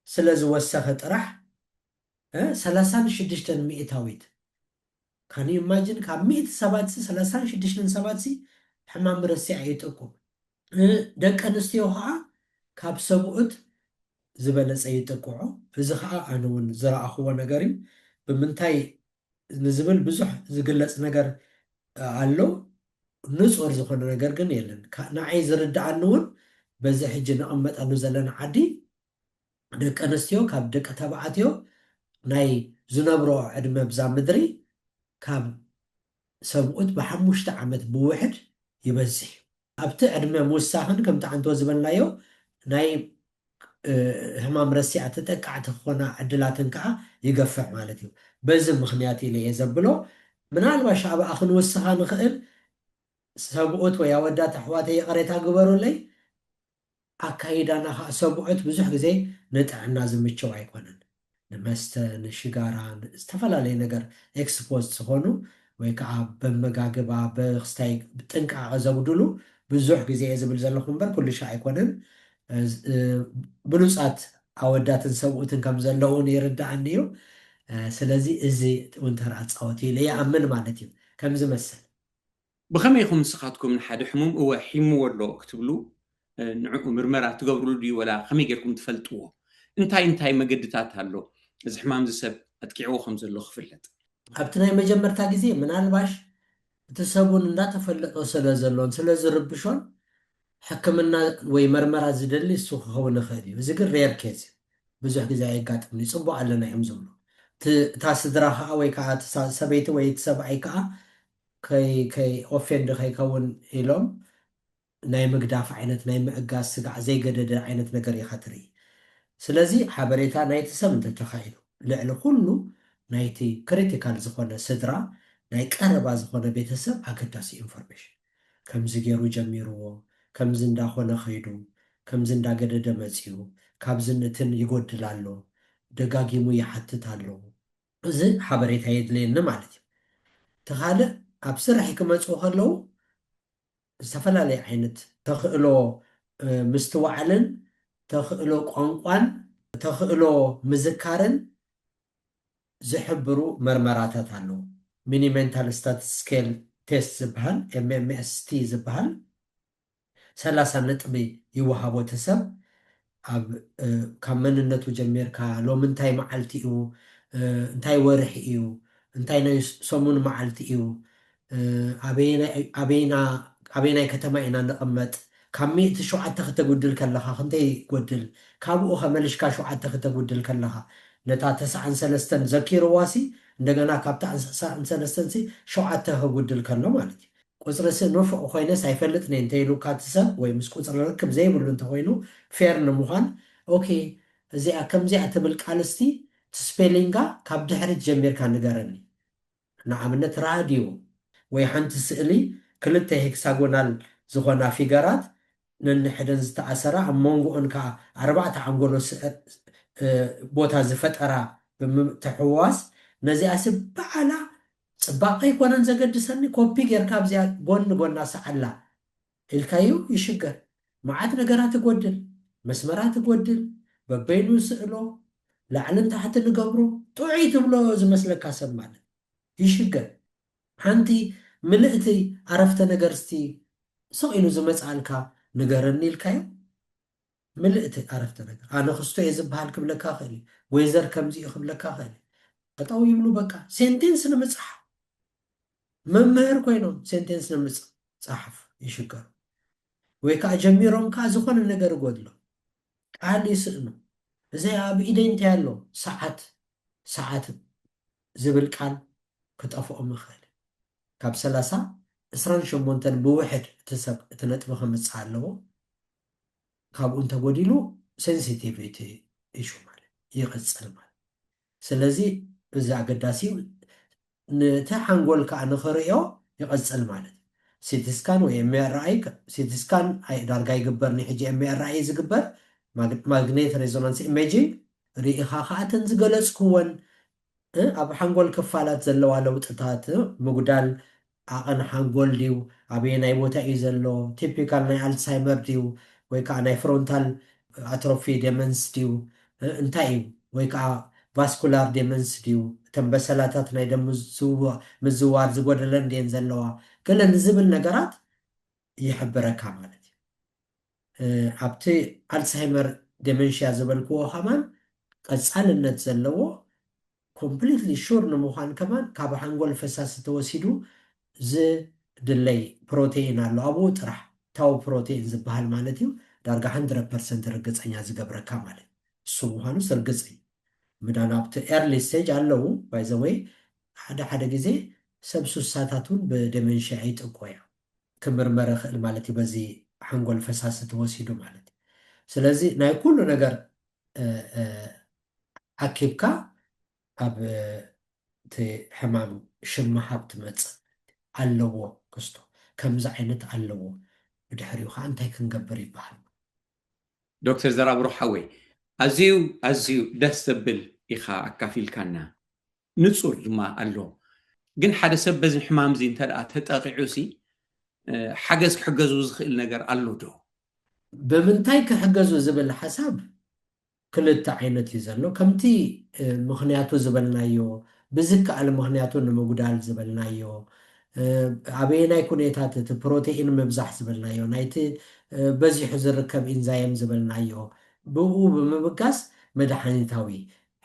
ስለ ዝወሰኸ ጥራሕ ሰላሳን ሽዱሽተን ሚእታዊት ካን ኢማጂን ካብ ሚእቲ ሰባት ሲ ሰላሳን ሽዱሽተን ሰባት ሲ ሕማም ረሲዓ ይጥቁ። ደቂ ኣንስትዮ ከዓ ካብ ሰብኡት ዝበለፀ ይጥቅዖ። እዚ ከዓ ኣነ እውን ዝረኣኽዎ ነገር እዩ። ብምንታይ ንዝብል ብዙሕ ዝግለፅ ነገር ኣሎ። ንፁር ዝኾነ ነገር ግን የለን። ንዓይ ዝርድኣኒ እውን በዚ ሕጂ ንቕመጠሉ ዘለና ዓዲ ደቂ ኣንስትዮ ካብ ደቂ ተባዕትዮ ናይ ዝነብሮ ዕድመ ብዛ ምድሪ ካብ ሰብኡት ብሓሙሽተ ዓመት ብውሕድ ይበዝሕ እዩ። ኣብቲ ዕድመ ምውሳኽን ከምቲ ዓንቶ ዝበልናዮ ናይ ሕማም ረሲኣ ተጠቃዕቲ ክኾና ዕድላትን ከዓ ይገፍሕ ማለት እዩ። በዚ ምኽንያት ኢለ እየ ዘብሎ። ምናልባሽ ኣብኣ ክንውስኻ ንኽእል ሰብኡት ወይ ኣወዳት ኣሕዋተይ ይቕሬታ ግበሩለይ። ኣካይዳና ከዓ ሰብኡት ብዙሕ ግዜ ንጥዕና ዝምቸው ኣይኮነን። ንመስተ፣ ንሽጋራ፣ ዝተፈላለዩ ነገር ኤክስፖዝ ዝኾኑ ወይ ከዓ በመጋግባ በክስታይ ጥንቃቐ ዘጉድሉ ብዙሕ ግዜ እየ ዝብል ዘለኹ እምበር ኩሉ ሻዕ ኣይኮነን። ብሉፃት ኣወዳትን ሰብኡትን ከም ዘለውን ይርዳኣኒ እዩ። ስለዚ እዚ እውን ተራ ፃወት ኢለ ይኣምን ማለት እዩ። ከምዚ መስል ብኸመይ ኢኹም ንስኻትኩም ንሓደ ሕሙም እወ ሒምዎ ኣሎ ክትብሉ ንዕኡ ምርመራ ትገብርሉ ድዩ ወላ ከመይ ጌርኩም ትፈልጥዎ? እንታይ እንታይ መገድታት ኣሎ እዚ ሕማም እዚ ሰብ ኣጥቂዕዎ ከም ዘሎ ክፍለጥ? ኣብቲ ናይ መጀመርታ ግዜ ምናልባሽ እቲ ሰቡን እንዳተፈለጦ ስለ ዘሎን ስለ ዝርብሾን ሕክምና ወይ መርመራ ዝደሊ እሱ ክኸውን ይኽእል እዩ። እዚ ግን ሬር ኬዝ እዩ። ብዙሕ ግዜ ኣየጋጥምን እዩ። ጽቡቕ ኣለና እዮም ዝብሉ። እቲ- እታ ስድራ ከዓ ወይ ከዓ እቲ ሳ- ሰበይቲ ወይ እቲ ሰብኣይ ከዓ ከይ ከይ ኦፌንድ ከይከውን ኢሎም ናይ ምግዳፍ ዓይነት ናይ ምእጋዝ ስጋዕ ዘይገደደ ዓይነት ነገር ኢኻ ትርኢ። ስለዚ ሓበሬታ ናይቲ ሰብ እንተተኻኢሉ ልዕሊ ኩሉ ናይቲ ክሪቲካል ዝኾነ ስድራ ናይ ቀረባ ዝኾነ ቤተሰብ ኣገዳሲ ኢንፎርሜሽን ከምዚ ገይሩ ጀሚርዎ ከምዚ እንዳኾነ ኸይዱ ከምዚ እንዳገደደ መፅዩ ካብዚ ንትን ይጎድል ኣሎ ደጋጊሙ ይሓትት ኣሎ እዚ ሓበሬታ የድልየኒ ማለት እዩ። እቲ ካልእ ኣብ ስራሕ ክመፅኡ ከለዉ ዝተፈላለየ ዓይነት ተኽእሎ ምስትዋዕልን ተኽእሎ ቋንቋን ተኽእሎ ምዝካርን ዝሕብሩ መርመራታት ኣለዉ። ሚኒ ሜንታል ስታትስ ስኬል ቴስት ዝበሃል ኤምኤምኤስቲ ዝበሃል ሰላሳ ነጥቢ ይወሃቦ እቲ ሰብ ኣብ ካብ መንነቱ ጀሚርካ ሎም እንታይ መዓልቲ እዩ እንታይ ወርሒ እዩ እንታይ ናይ ሰሙን መዓልቲ እዩ ኣበየናይ ከተማ ኢና ንቕመጥ ካብ ሚእቲ ሸውዓተ ክተጉድል ከለኻ ክንተይ ይጎድል ካብኡ ከመልሽካ ሸውዓተ ክተጉድል ከለኻ ነታ ተስዓን ሰለስተን ዘኪርዋሲ እንደገና ካብታ ተስዓን ሰለስተን ሲ ሸውዓተ ከጉድል ከሎ ማለት እዩ ቁፅሪ ሲ ንፉዕ ኮይነስ ኣይፈልጥን እየ እንተይሉካ እቲ ሰብ ወይ ምስ ቁፅሪ ርክብ ዘይብሉ እንተኮይኑ ፌር ንምኳን ኦኬ እዚኣ ከምዚኣ ትብል ቃልስቲ እቲ ስፔሊንጋ ካብ ድሕሪት ጀሚርካ ንገረኒ ንኣብነት ራድዮ ወይ ሓንቲ ስእሊ ክልተ ሄክሳጎናል ዝኾና ፊገራት ነንሕደን ዝተኣሰራ ኣብ መንጎኦን ከዓ ኣርባዕተ ዓንጎሎ ቦታ ዝፈጠራ ብምትሕውዋስ ነዚኣሲ በዓላ ፅባቐ ኣይኮነን ዘገድሰኒ ኮፒ ጌርካ ኣብዚኣ ጎኒ ጎና ሰዓላ ኢልካዩ ይሽገር መዓት ነገራት ይጎድል መስመራት ይጎድል በበይኑ ስእሎ ላዕልን ታሕቲ ንገብሮ ጥዑይ ትብሎ ዝመስለካ ሰብ ማለት ይሽገር ሓንቲ ምልእቲ ኣረፍተ ነገር ስቲ ስቕ ኢሉ ዝመፅኣልካ ንገረኒ ኢልካዮ ምልእቲ ኣረፍተ ነገር ኣነ ክስቶ እየ ዝበሃል ክብለካ ክእል እዩ ወይዘር ከምዚ እዩ ክብለካ ክእል እዩ ጠጠው ይብሉ በቃ ሴንቴንስ ንምፅሓፍ መምህር ኮይኖም ሴንቴንስ ንምፅሓፍ ይሽገሩ ወይ ከዓ ጀሚሮም ከዓ ዝኾነ ነገር ይጎድሎ ቃል ይስእኑ እዚ ኣብ ኢደይ እንታይ ኣሎ ሰዓት ሰዓት ዝብል ቃል ክጠፍኦም ይኽእል ካብ ሰላሳ ዕስራን ሸሞንተን ብውሕድ እቲ ሰብ እቲ ነጥቢ ከምፅእ ኣለዎ ካብኡ እንተጎዲሉ ሴንሲቲቪቲ ኢሹ ማለት ይቕፅል ማለት ስለዚ እዚ ኣገዳሲ እዩ ነቲ ሓንጎል ከዓ ንኽርእዮ ይቐፅል ማለት እዩ። ሲቲ ስካን ወይ ኤምአርኣይ፣ ሲቲ ስካን ኣይ- ዳርጋ ይግበር ናይ ሕጂ ኤምአርኣይ ዝግበር ማግ- ማግኔት ሬዞናንስ ኢሜጂንግ ርኢኻ ከዓ እተን ዝገለፅክወን እ፣ ኣብ ሓንጎል ክፋላት ዘለዋ ለውጥታት እ፣ ምጉዳል ዓቐን ሓንጎል ድዩ ኣበየናይ ቦታ እዩ ዘሎ ቲፒካል ናይ ኣልሳይመር ድዩ ወይ ከዓ ናይ ፍሮንታል ኣትሮፊ ደመንስ ድዩ እንታይ እዩ ወይ ከዓ ቫስኩላር ደመንስ ድዩ እተን በሰላታት ናይ ደም ምዝዋር ዝጎደለን ድየን ዘለዋ ገለ ንዝብል ነገራት ይሕብረካ ማለት እዩ ኣብቲ ኣልሳይመር ደመንሽያ ዝበልክዎ ከማን ቀፃልነት ዘለዎ ኮምፕሊትሊ ሹር ንምዃን ከማን ካብ ሓንጎል ፈሳሲ ተወሲዱ ዝድለይ ፕሮቴኢን ኣሎ ኣብኡ ጥራሕ ታው ፕሮቴኢን ዝበሃል ማለት እዩ ዳርጋ 100 ርግፀኛ ዝገብረካ ማለት እሱ ምዃኑ ስርግፅ እዩ ምዳን ኣብቲ ኤርሊ ስቴጅ ኣለዉ ባይዘወይ ሓደ ሓደ ግዜ ሰብ ሱሳታት እውን ብደመንሽያ ይጥቆ እዮም ክምርመር ይኽእል ማለት እዩ በዚ ሓንጎል ፈሳሲ ተወሲዱ ማለት እዩ ስለዚ ናይ ኩሉ ነገር ኣኪብካ ኣብ እቲ ሕማም ሽም ምሃብ ትመፅእ ኣለዎ ክስቶ ከምዚ ዓይነት ኣለዎ ብድሕሪኡ ከዓ እንታይ ክንገብር ይበሃል ዶክተር ዘራብሩ ሓወይ ኣዝዩ ኣዝዩ ደስ ዘብል ኢኻ ኣካፊልካና ንፁር ድማ ኣሎ ግን ሓደ ሰብ በዚ ሕማም እዚ እንተ ተጠቂዑ ሲ ሓገዝ ክሕገዙ ዝኽእል ነገር ኣሎ ዶ ብምንታይ ክሕገዙ ዝብል ሓሳብ ክልተ ዓይነት እዩ ዘሎ ከምቲ ምኽንያቱ ዝበልናዮ ብዝከኣል ምኽንያቱ ንምጉዳል ዝበልናዮ ኣበየናይ ኩነታት እቲ ፕሮቴኢን ምብዛሕ ዝበልናዮ ናይቲ በዚሑ ዝርከብ ኢንዛየም ዝበልናዮ ብኡ ብምብጋስ መድሓኒታዊ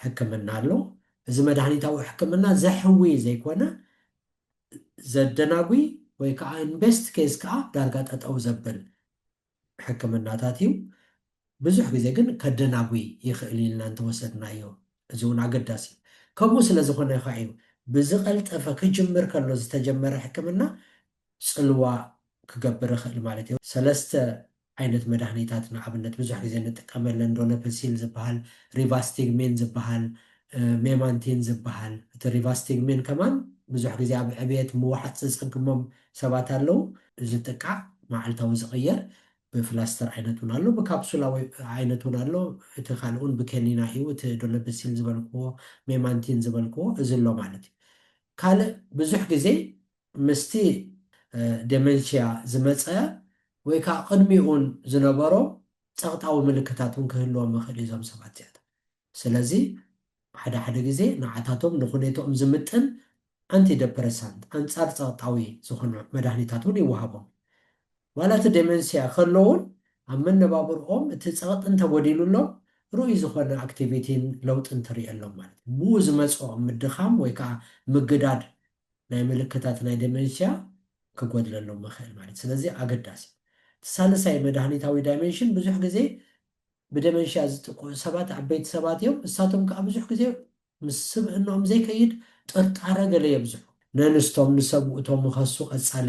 ሕክምና ኣሎ እዚ መድሃኒታዊ ሕክምና ዘሕዊ ዘይኮነ ዘደናጉይ ወይ ከዓ ኢንቨስት ኬዝ ከዓ ዳርጋ ጠጠው ዘብል ሕክምናታት እዩ። ብዙሕ ግዜ ግን ከደናጉይ ይኽእል ኢልና እንተወሰድናዮ፣ እዚ እውን ኣገዳሲ እዩ። ከምኡ ስለ ዝኾነ ከዓ እዩ ብዝቐልጠፈ ክጅምር ከሎ ዝተጀመረ ሕክምና ፅልዋ ክገብር ይኽእል ማለት እዩ። ሰለስተ ዓይነት መድሃኒታት ንኣብነት ብዙሕ ግዜ እንጥቀመለን፣ ዶነፐሲል ዝበሃል፣ ሪቫስቲግሚን ዝበሃል፣ ሜማንቲን ዝበሃል። እቲ ሪቫስቲግሚን ከማን ብዙሕ ግዜ ኣብ ዕብየት ምውሓጥ ዝፀግሞም ሰባት ኣለዉ። ዝጥቃዕ መዓልታዊ ዝቕየር ብፍላስተር ዓይነት እውን ኣሎ፣ ብካፕሱላ ዓይነት እውን ኣሎ። እቲ ካልእ እውን ብኬኒና እዩ፣ እቲ ዶነፐሲል ዝበልክዎ፣ ሜማንቲን ዝበልክዎ፣ እዚ ኣሎ ማለት እዩ። ካልእ ብዙሕ ግዜ ምስቲ ደመንሽያ ዝመፀ ወይ ከዓ ቅድሚኡን ዝነበሮ ፀቕጣዊ ምልክታት እውን ክህልዎም ይኽእል እዩ እዞም ሰባት እዚኣቶም። ስለዚ ሓደ ሓደ ግዜ ንዓታቶም ንኹኔትኦም ዝምጥን ኣንቲደፕረሳንት፣ ኣንፃር ፀቕጣዊ ዝኾኑ መድሃኒታት እውን ይወሃቦም። ዋላ እቲ ደመንስያ ከሎ እውን ኣብ መነባብርኦም እቲ ፀቕጢ እንተጎዲሉሎም ርኡይ ዝኾነ ኣክቲቪቲን ለውጥን ትርእየሎም ማለት እዩ። ብኡ ዝመፅኦም ምድኻም ወይ ከዓ ምግዳድ ናይ ምልክታት ናይ ደመንስያ ክጎድለሎም ይኽእል ማለት እዩ። ስለዚ ኣገዳሲ እቲ ሳልሳይ መድሃኒታዊ ዳይሜንሽን ብዙሕ ግዜ ብደመንሽያ ዝጥቅዑ ሰባት ዓበይቲ ሰባት እዮም። እሳቶም ከዓ ብዙሕ ግዜ ምስ ስብእናኦም ዘይከይድ ጥርጣረ ገለ የብዝሑ። ነንስቶም ንሰብኡቶም ይኸሱ፣ ቀጻሊ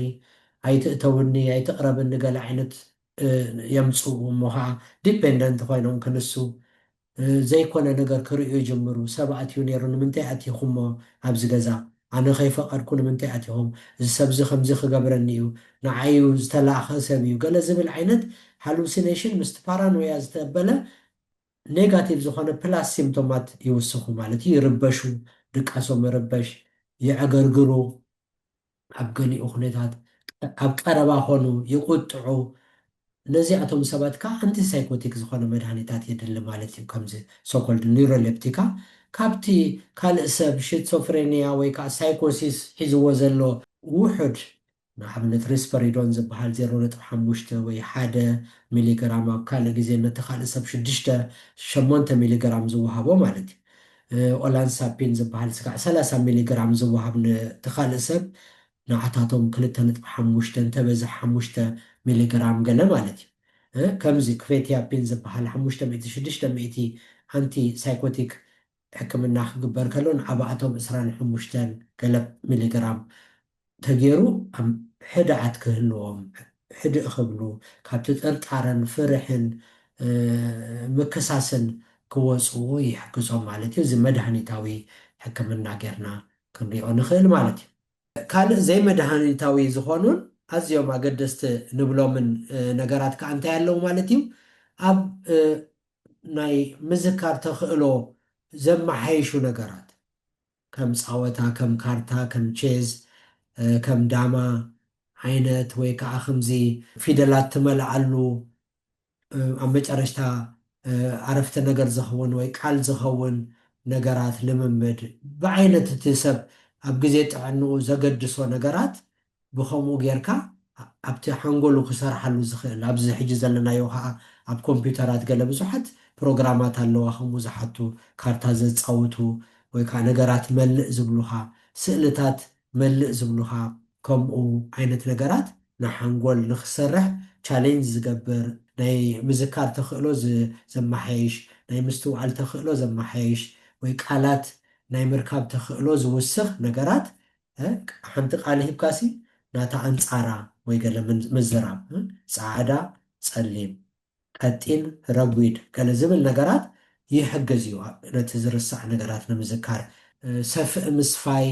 ኣይትእተውኒ ኣይትቕረብኒ ገለ ዓይነት የምፅኡ እሞ ከዓ ዲፔንደንት ኮይኖም ክንሱ ዘይኮነ ነገር ክርእዩ ይጅምሩ። ሰብ ኣትዩ ነይሩ ንምንታይ ኣቲኹሞ ኣብዚ ገዛ? ኣነ ከይፈቐድኩ ንምንታይ ኣቲኹም? እዚ ሰብዚ ከምዚ ክገብረኒ እዩ፣ ንዓዩ ዝተላእኸ ሰብ እዩ ገለ ዝብል ዓይነት ሃሉሲኔሽን ምስቲ ፓራኖያ ዝተበለ ኔጋቲቭ ዝኾነ ፕላስ ሲምቶማት ይውስኹ ማለት እዩ። ይርበሹ፣ ድቃሶም ይርበሽ፣ ይዕገርግሩ፣ ኣብ ገሊኡ ኩነታት ኣብ ቀረባ ኮኑ ይቁጥዑ። ነዚኣቶም ሰባት ከዓ ኣንቲሳይኮቲክ ዝኾነ መድሃኒታት የድሊ ማለት እዩ። ከምዚ ሶኮልድ ኒውሮሌፕቲካ ካብቲ ካልእ ሰብ ሽትሶፍሬኒያ ወይ ከዓ ሳይኮሲስ ሒዝዎ ዘሎ ውሑድ ንኣብነት ሪስፐሪዶን ዝበሃል ዜሮ ነጥቢ ሓሙሽተ ወይ ሓደ ሚሊግራም ኣብ ካልእ ግዜ ነቲ ካልእ ሰብ ሽዱሽተ ሸሞንተ ሚሊግራም ዝወሃቦ ማለት እዩ። ኦላንሳፒን ዝበሃል ስጋዕ ሰላሳ ሚሊግራም ዝወሃብ ነቲ ካልእ ሰብ ንዓታቶም ክልተ ነጥቢ ሓሙሽተ እንተበዝሕ ሓሙሽተ ሚሊግራም ገለ ማለት እዩ። ከምዚ ክፌቲያፒን ዝበሃል ሓሙሽተ ሚእቲ ሽዱሽተ ሚእቲ ኣንቲ ሳይኮቲክ ሕክምና ክግበር ከሎ ንዓባኣቶም ዕስራን ሓሙሽተን ገለ ሚሊግራም ተገይሩ ኣብ ሕድኣት ክህልዎም ሕድእ ክብሉ ካብቲ ጥርጣረን ፍርሕን ምክሳስን ክወፅኡ ይሕግዞም ማለት እዩ። እዚ መድሃኒታዊ ሕክምና ጌርና ክንሪኦ ንኽእል ማለት እዩ። ካልእ ዘይመድሃኒታዊ ዝኾኑን ኣዝዮም ኣገደስቲ ንብሎምን ነገራት ከዓ እንታይ ኣለዉ ማለት እዩ? ኣብ ናይ ምዝካር ተኽእሎ ዘመሓይሹ ነገራት ከም ፃወታ፣ ከም ካርታ፣ ከም ቼዝ፣ ከም ዳማ ዓይነት ወይ ከዓ ከምዚ ፊደላት ትመልኣሉ ኣብ መጨረሽታ ኣረፍተ ነገር ዝኸውን ወይ ቃል ዝኸውን ነገራት ልምምድ ብዓይነት እቲ ሰብ ኣብ ግዜ ጥዕንኡ ዘገድሶ ነገራት ብኸምኡ ጌርካ ኣብቲ ሓንጎሉ ክሰርሓሉ ዝኽእል ኣብዚ ሕጂ ዘለናዮ ከዓ ኣብ ኮምፒውተራት ገለ ብዙሓት ፕሮግራማት ኣለዋ ከምኡ ዝሓቱ ካርታ ዘፃውቱ ወይ ከዓ ነገራት መልእ ዝብሉኻ ስእልታት መልእ ዝብሉኻ ከምኡ ዓይነት ነገራት ንሓንጎል ንክሰርሕ ቻሌንጅ ዝገብር ናይ ምዝካር ተኽእሎ ዘመሓይሽ ናይ ምስትውዓል ተኽእሎ ዘመሓይሽ ወይ ቃላት ናይ ምርካብ ተኽእሎ ዝውስኽ ነገራት ሓንቲ ቃል ሂብካሲ ናታ ኣንፃራ ወይ ገለ ምዝራብ ፃዕዳ ፀሊም ቀጢን ረጒድ ገለ ዝብል ነገራት ይሕግዝ እዩ ነቲ ዝርሳዕ ነገራት ንምዝካር። ሰፍእ ምስፋይ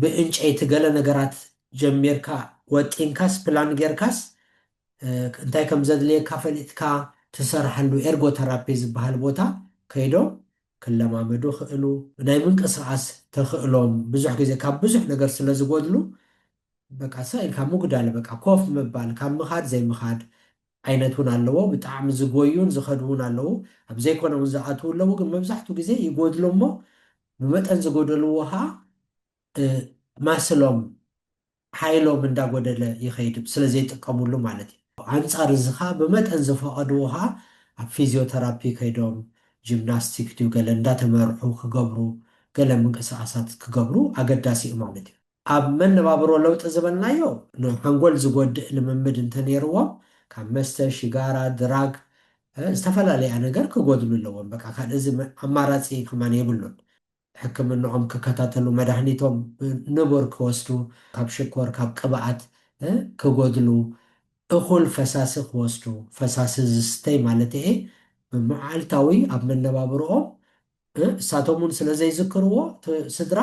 ብእንጨይቲ ገለ ነገራት ጀሚርካ ወጢንካስ ፕላን ጌርካስ እንታይ ከም ዘድልየካ ፈሊጥካ ትሰርሐሉ ኤርጎተራፒ ዝበሃል ቦታ ከይዶም ክለማመዱ ክእሉ ናይ ምንቅስቃስ ተኽእሎም ብዙሕ ግዜ ካብ ብዙሕ ነገር ስለ ዝጎድሉ በቃ ሰ ኢልካ ምጉዳል በቃ ኮፍ ምባል ካብ ምኻድ ዘይምኻድ ዓይነት እውን ኣለዎ። ብጣዕሚ ዝጎዩን ዝኸዱ እውን ኣለዉ። ኣብ ዘይኮነ እውን ዝኣትዉ ኣለዉ። ግን መብዛሕትኡ ግዜ ይጎድሉ እሞ ብመጠን ዝጎደልዎ ከዓ ማስሎም ሓይሎም እንዳጎደለ ይኸይድ ስለ ዘይጥቀሙሉ ማለት እዩ። ኣንፃር እዚ ከዓ ብመጠን ዝፈቐድዎ ከዓ ኣብ ፊዚዮተራፒ ከይዶም ጂምናስቲክ ድዩ ገለ እንዳተመርሑ ክገብሩ ገለ ምንቅስቃሳት ክገብሩ ኣገዳሲ እዩ ማለት እዩ። ኣብ መነባብሮ ለውጢ ዝበልናዮ ንሓንጎል ዝጎድእ ልምምድ እንተነይርዎም ካብ መስተ፣ ሽጋራ፣ ድራግ እ፣ ዝተፈላለያ ነገር ክጎድሉ ኣለዎም። በቃ ካልእ እዚ መ- ኣማራፂ ከማን የብሉን። ሕክምንኦም ክከታተሉ፣ መድሃኒቶም ንቡር ክወስዱ፣ ካብ ሽኮር፣ ካብ ቅብኣት እ፣ ክጎድሉ፣ እኹል ፈሳሲ ክወስዱ፣ ፈሳሲ ዝስተይ ማለት እየ፣ መዓልታዊ ኣብ መነባብርኦም እ፣ እሳቶም እውን ስለ ዘይዝክርዎ እቲ ስድራ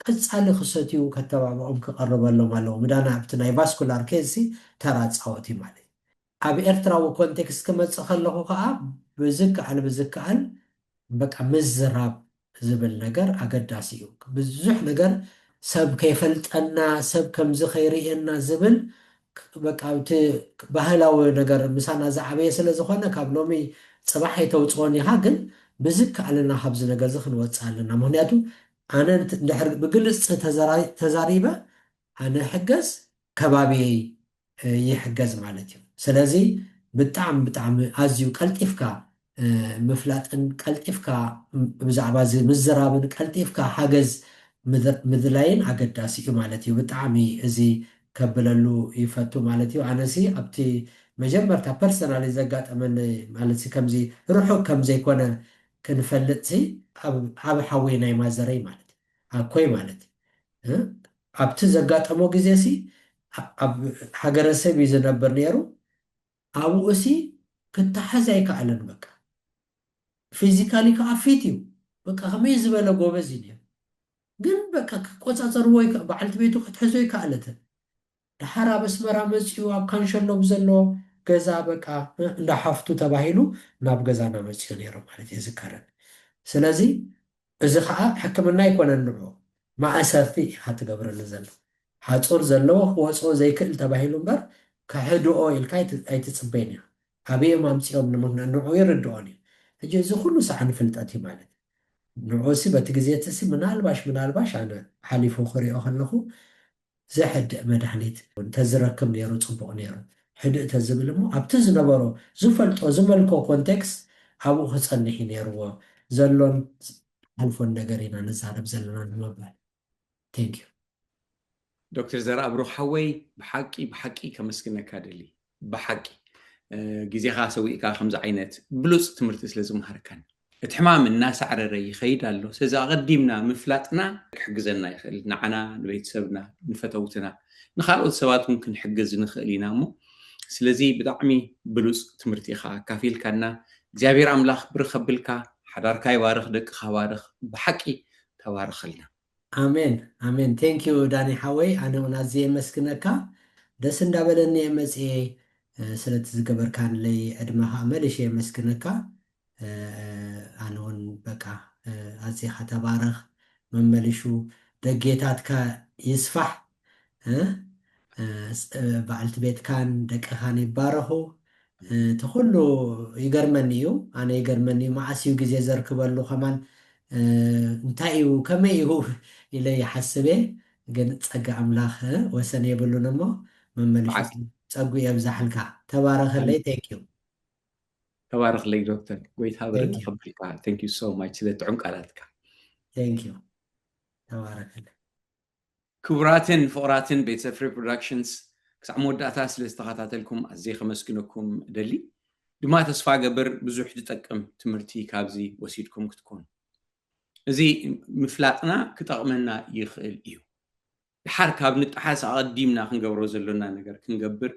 ቀጻሊ ክሰትዩ ከተባብዖም ክቐርበሎም ኣለዎ። ምዳና ኣብቲ ናይ ቫስኩላር ኬዝ ሲ ተራ ፃወት እዩ ማለት እዩ። ኣብ ኤርትራዊ ኮንቴክስት ክመፅእ ከለኹ ከዓ ብዝከኣል ብዝከኣል በቃ ምዝራብ ዝብል ነገር ኣገዳሲ እዩ። ብዙሕ ነገር ሰብ ከይፈልጠና ሰብ ከምዚ ከይርእየና ዝብል በቃ እቲ ባህላዊ ነገር ምሳና ዝዓበየ ስለ ዝኾነ ካብ ሎሚ ፅባሕ ኣይተውፅኦን ኢኻ፣ ግን ብዝከኣለና ካብዚ ነገር እዚ ክንወፅእ ኣለና። ምክንያቱ ኣነ እንት- እንድሕር ብግልፂ ተዘራ- ተዛሪበ ኣነ ሕገዝ ከባቢየይ እ፣ ይሕገዝ ማለት እዩ። ስለዚ ብጣዕሚ ብጣዕሚ ኣዝዩ ቀልጢፍካ እ፣ ምፍላጥን ቀልጢፍካ ም- ብዛዕባ እዚ ምዝራብን ቀልጢፍካ ሓገዝ ምድ- ምድላይን ኣገዳሲ እዩ ማለት እዩ። ብጣዕሚ እዚ ከብለሉ ይፈቱ ማለት እዩ። ኣነሲ ኣብቲ መጀመርታ ፐርሰናሊ ዘጋጠመኒ ማለት ሲ ከምዚ ርሑቅ ከም ዘይኮነ ክንፈልጥ ሲ ኣብ ዓቢ ሓወይ ናይ ማዘረይ ማለት ኣኮይ ማለት እ፣ ኣብቲ ዘጋጠሞ ግዜ ሲ ኣ- ኣብ ሃገረሰብ እዩ ዝነብር ነይሩ። ኣብኡ ሲ ክተሓዝ ኣይከኣለን። በቃ ፊዚካሊ ከዓ ፊት እዩ። በቃ ከመይ ዝበለ ጎበዝ እዩ ነይሩ። ግን በቃ ክቆፃፀርዎ ይከ- በዓልቲ ቤቱ ክትሕዞ ይከኣለትን። ድሓር ኣብ ኣስመራ መፂኡ ኣብ ካንሸሎ ብዘሎ ገዛ በቃ እ፣ እንዳ ሓፍቱ ተባሂሉ ናብ ገዛና መፂኡ ነይሩ ማለት የዝከረን። ስለዚ እዚ ከዓ ሕክምና ኣይኮነን፣ ንዑ ማእሰርቲ ኢኻ ትገብረሉ ዘሎ። ሓፁር ዘለዎ ክወፅኦ ዘይክእል ተባሂሉ እምበር ክሕድኦ ኢልካ ኣይት- ኣይትፅበይን ኢኻ። ኣበዮም ኣምፂኦም ንምኽንያት ንዑ ይርድኦን እዩ። ሕጂ እዚ ኩሉ ሰዓን ፍልጠት እዩ ማለት እዩ። ንዑ ሲ በቲ ግዜ እቲ ሲ ምናልባሽ ምናልባሽ ኣነ ሓሊፉ ክሪኦ ከለኹ ዘሕድእ መድሃኒት እንተዝረክብ ነይሩ ፅቡቕ ነይሩ። ሕድእ ተዝብል እሞ ኣብቲ ዝነበሮ ዝፈልጦ ዝመልኮ ኮንቴክስት ኣብኡ ክፀንሕ እዩ ነይርዎ። ዘሎን ሓልፎን ነገር ኢና ንዛረብ ዘለና ንምባል። Thank you። ዶክተር ዘርኣብሩኽ ሓወይ፣ ብሓቂ ብሓቂ ከመስግነካ ደሊ። ብሓቂ እ፣ ግዜኻ ሰዊእካ ከምዚ ዓይነት ብሉፅ ትምህርቲ ስለ ዝመሃርካን። እቲ ሕማም እናሳዕረረ ይኸይድ ኣሎ። ስለዚ ኣቐዲምና ምፍላጥና ክሕግዘና ይኽእል፣ ንዓና፣ ንቤተሰብና፣ ንፈተውትና፣ ንኻልኦት ሰባት እውን ክንሕግዝ ንኽእል ኢና እሞ። ስለዚ ብጣዕሚ ብሉፅ ትምህርቲ ኢኻ ኣካፊልካና። እግዚኣብሔር ኣምላኽ ብርኽ ኣብልካ፣ ሓዳርካ ይባርኽ፣ ደቅኻ ባርኽ። ብሓቂ ተባርኸልና። ኣሜን ኣሜን። Thank you ዳኒ ሓወይ፣ ኣነ እውን ኣዝየ የመስግነካ። ደስ እንዳበለኒ እየ መፅየ እ፣ ስለቲ ዝገበርካንለይ ዕድመ ከዓ መልሽ የመስግነካ። እ፣ ኣነ እውን በቃ እ፣ ኣዝኻ ተባረኽ። መመልሹ ደጌታትካ ይስፋሕ። እ፣ እ፣ ስ- እ፣ በዓልቲ ቤትካን ደቅኻን ይባረኹ። እ፣ እቲ ኩሉ ይገርመኒ እዩ። ኣነ ይገርመኒ እዩ። መዓስ እዩ ግዜ ዘርክበሉ ከማን እ፣ እንታይ እዩ ከመይ እዩ ኢለ ይሓስብ እየ። ግን ጸጋ ኣምላኽ እ፣ ወሰን የብሉን እሞ መመልሹ ብሓቂ ጸጉ የብዛሕልካ። ተባረኸለይ። Thank you። ተባረኽለይ ዶክተር፣ ጎይታ ብርክ ከብልካ። Thank you so much ስለ ጥዑም ቃላትካ። Thank you። ተባረኸለይ። ክቡራትን ፍቑራትን ቤተሰብ ፍሪ ፕሮዳክሽንስ ክሳዕ መወዳእታ ስለ ዝተኸታተልኩም ኣዝየ ከመስግነኩም እደሊ። ድማ ተስፋ ገብር ብዙሕ ዝጠቅም ትምህርቲ ካብዚ ወሲድኩም ክትኮኑ። እዚ ምፍላጥና ክጠቕመና ይኽእል እዩ። ድሓር ካብ ንጠሓስ ኣቐዲምና ክንገብሮ ዘሎና ነገር ክንገብር፣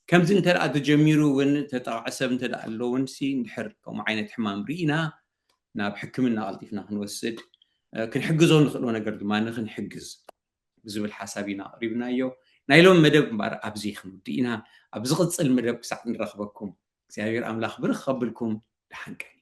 ከምዚ እንተ ደኣ ተጀሚሩ እውን ተጠቕዐ ሰብ እንተ ደኣ ኣሎ እውን ሲ እንድሕር ከምኡ ዓይነት ሕማም ርኢና ናብ ሕክምና ቀልጢፍና ክንወስድ እ፣ ክንሕግዞ ንኽእሎ ነገር ድማ ንክንሕግዝ ብዝብል ሓሳብ ኢና ኣቕሪብናዮ። ናይ ሎም መደብ እምበር ኣብዚ ክንውድእ ኢና። ኣብ ዝቕፅል መደብ ክሳዕ ንረኽበኩም እግዚኣብሔር ኣምላኽ ብርኽ ከብልኩም ደሓን ቀኒ።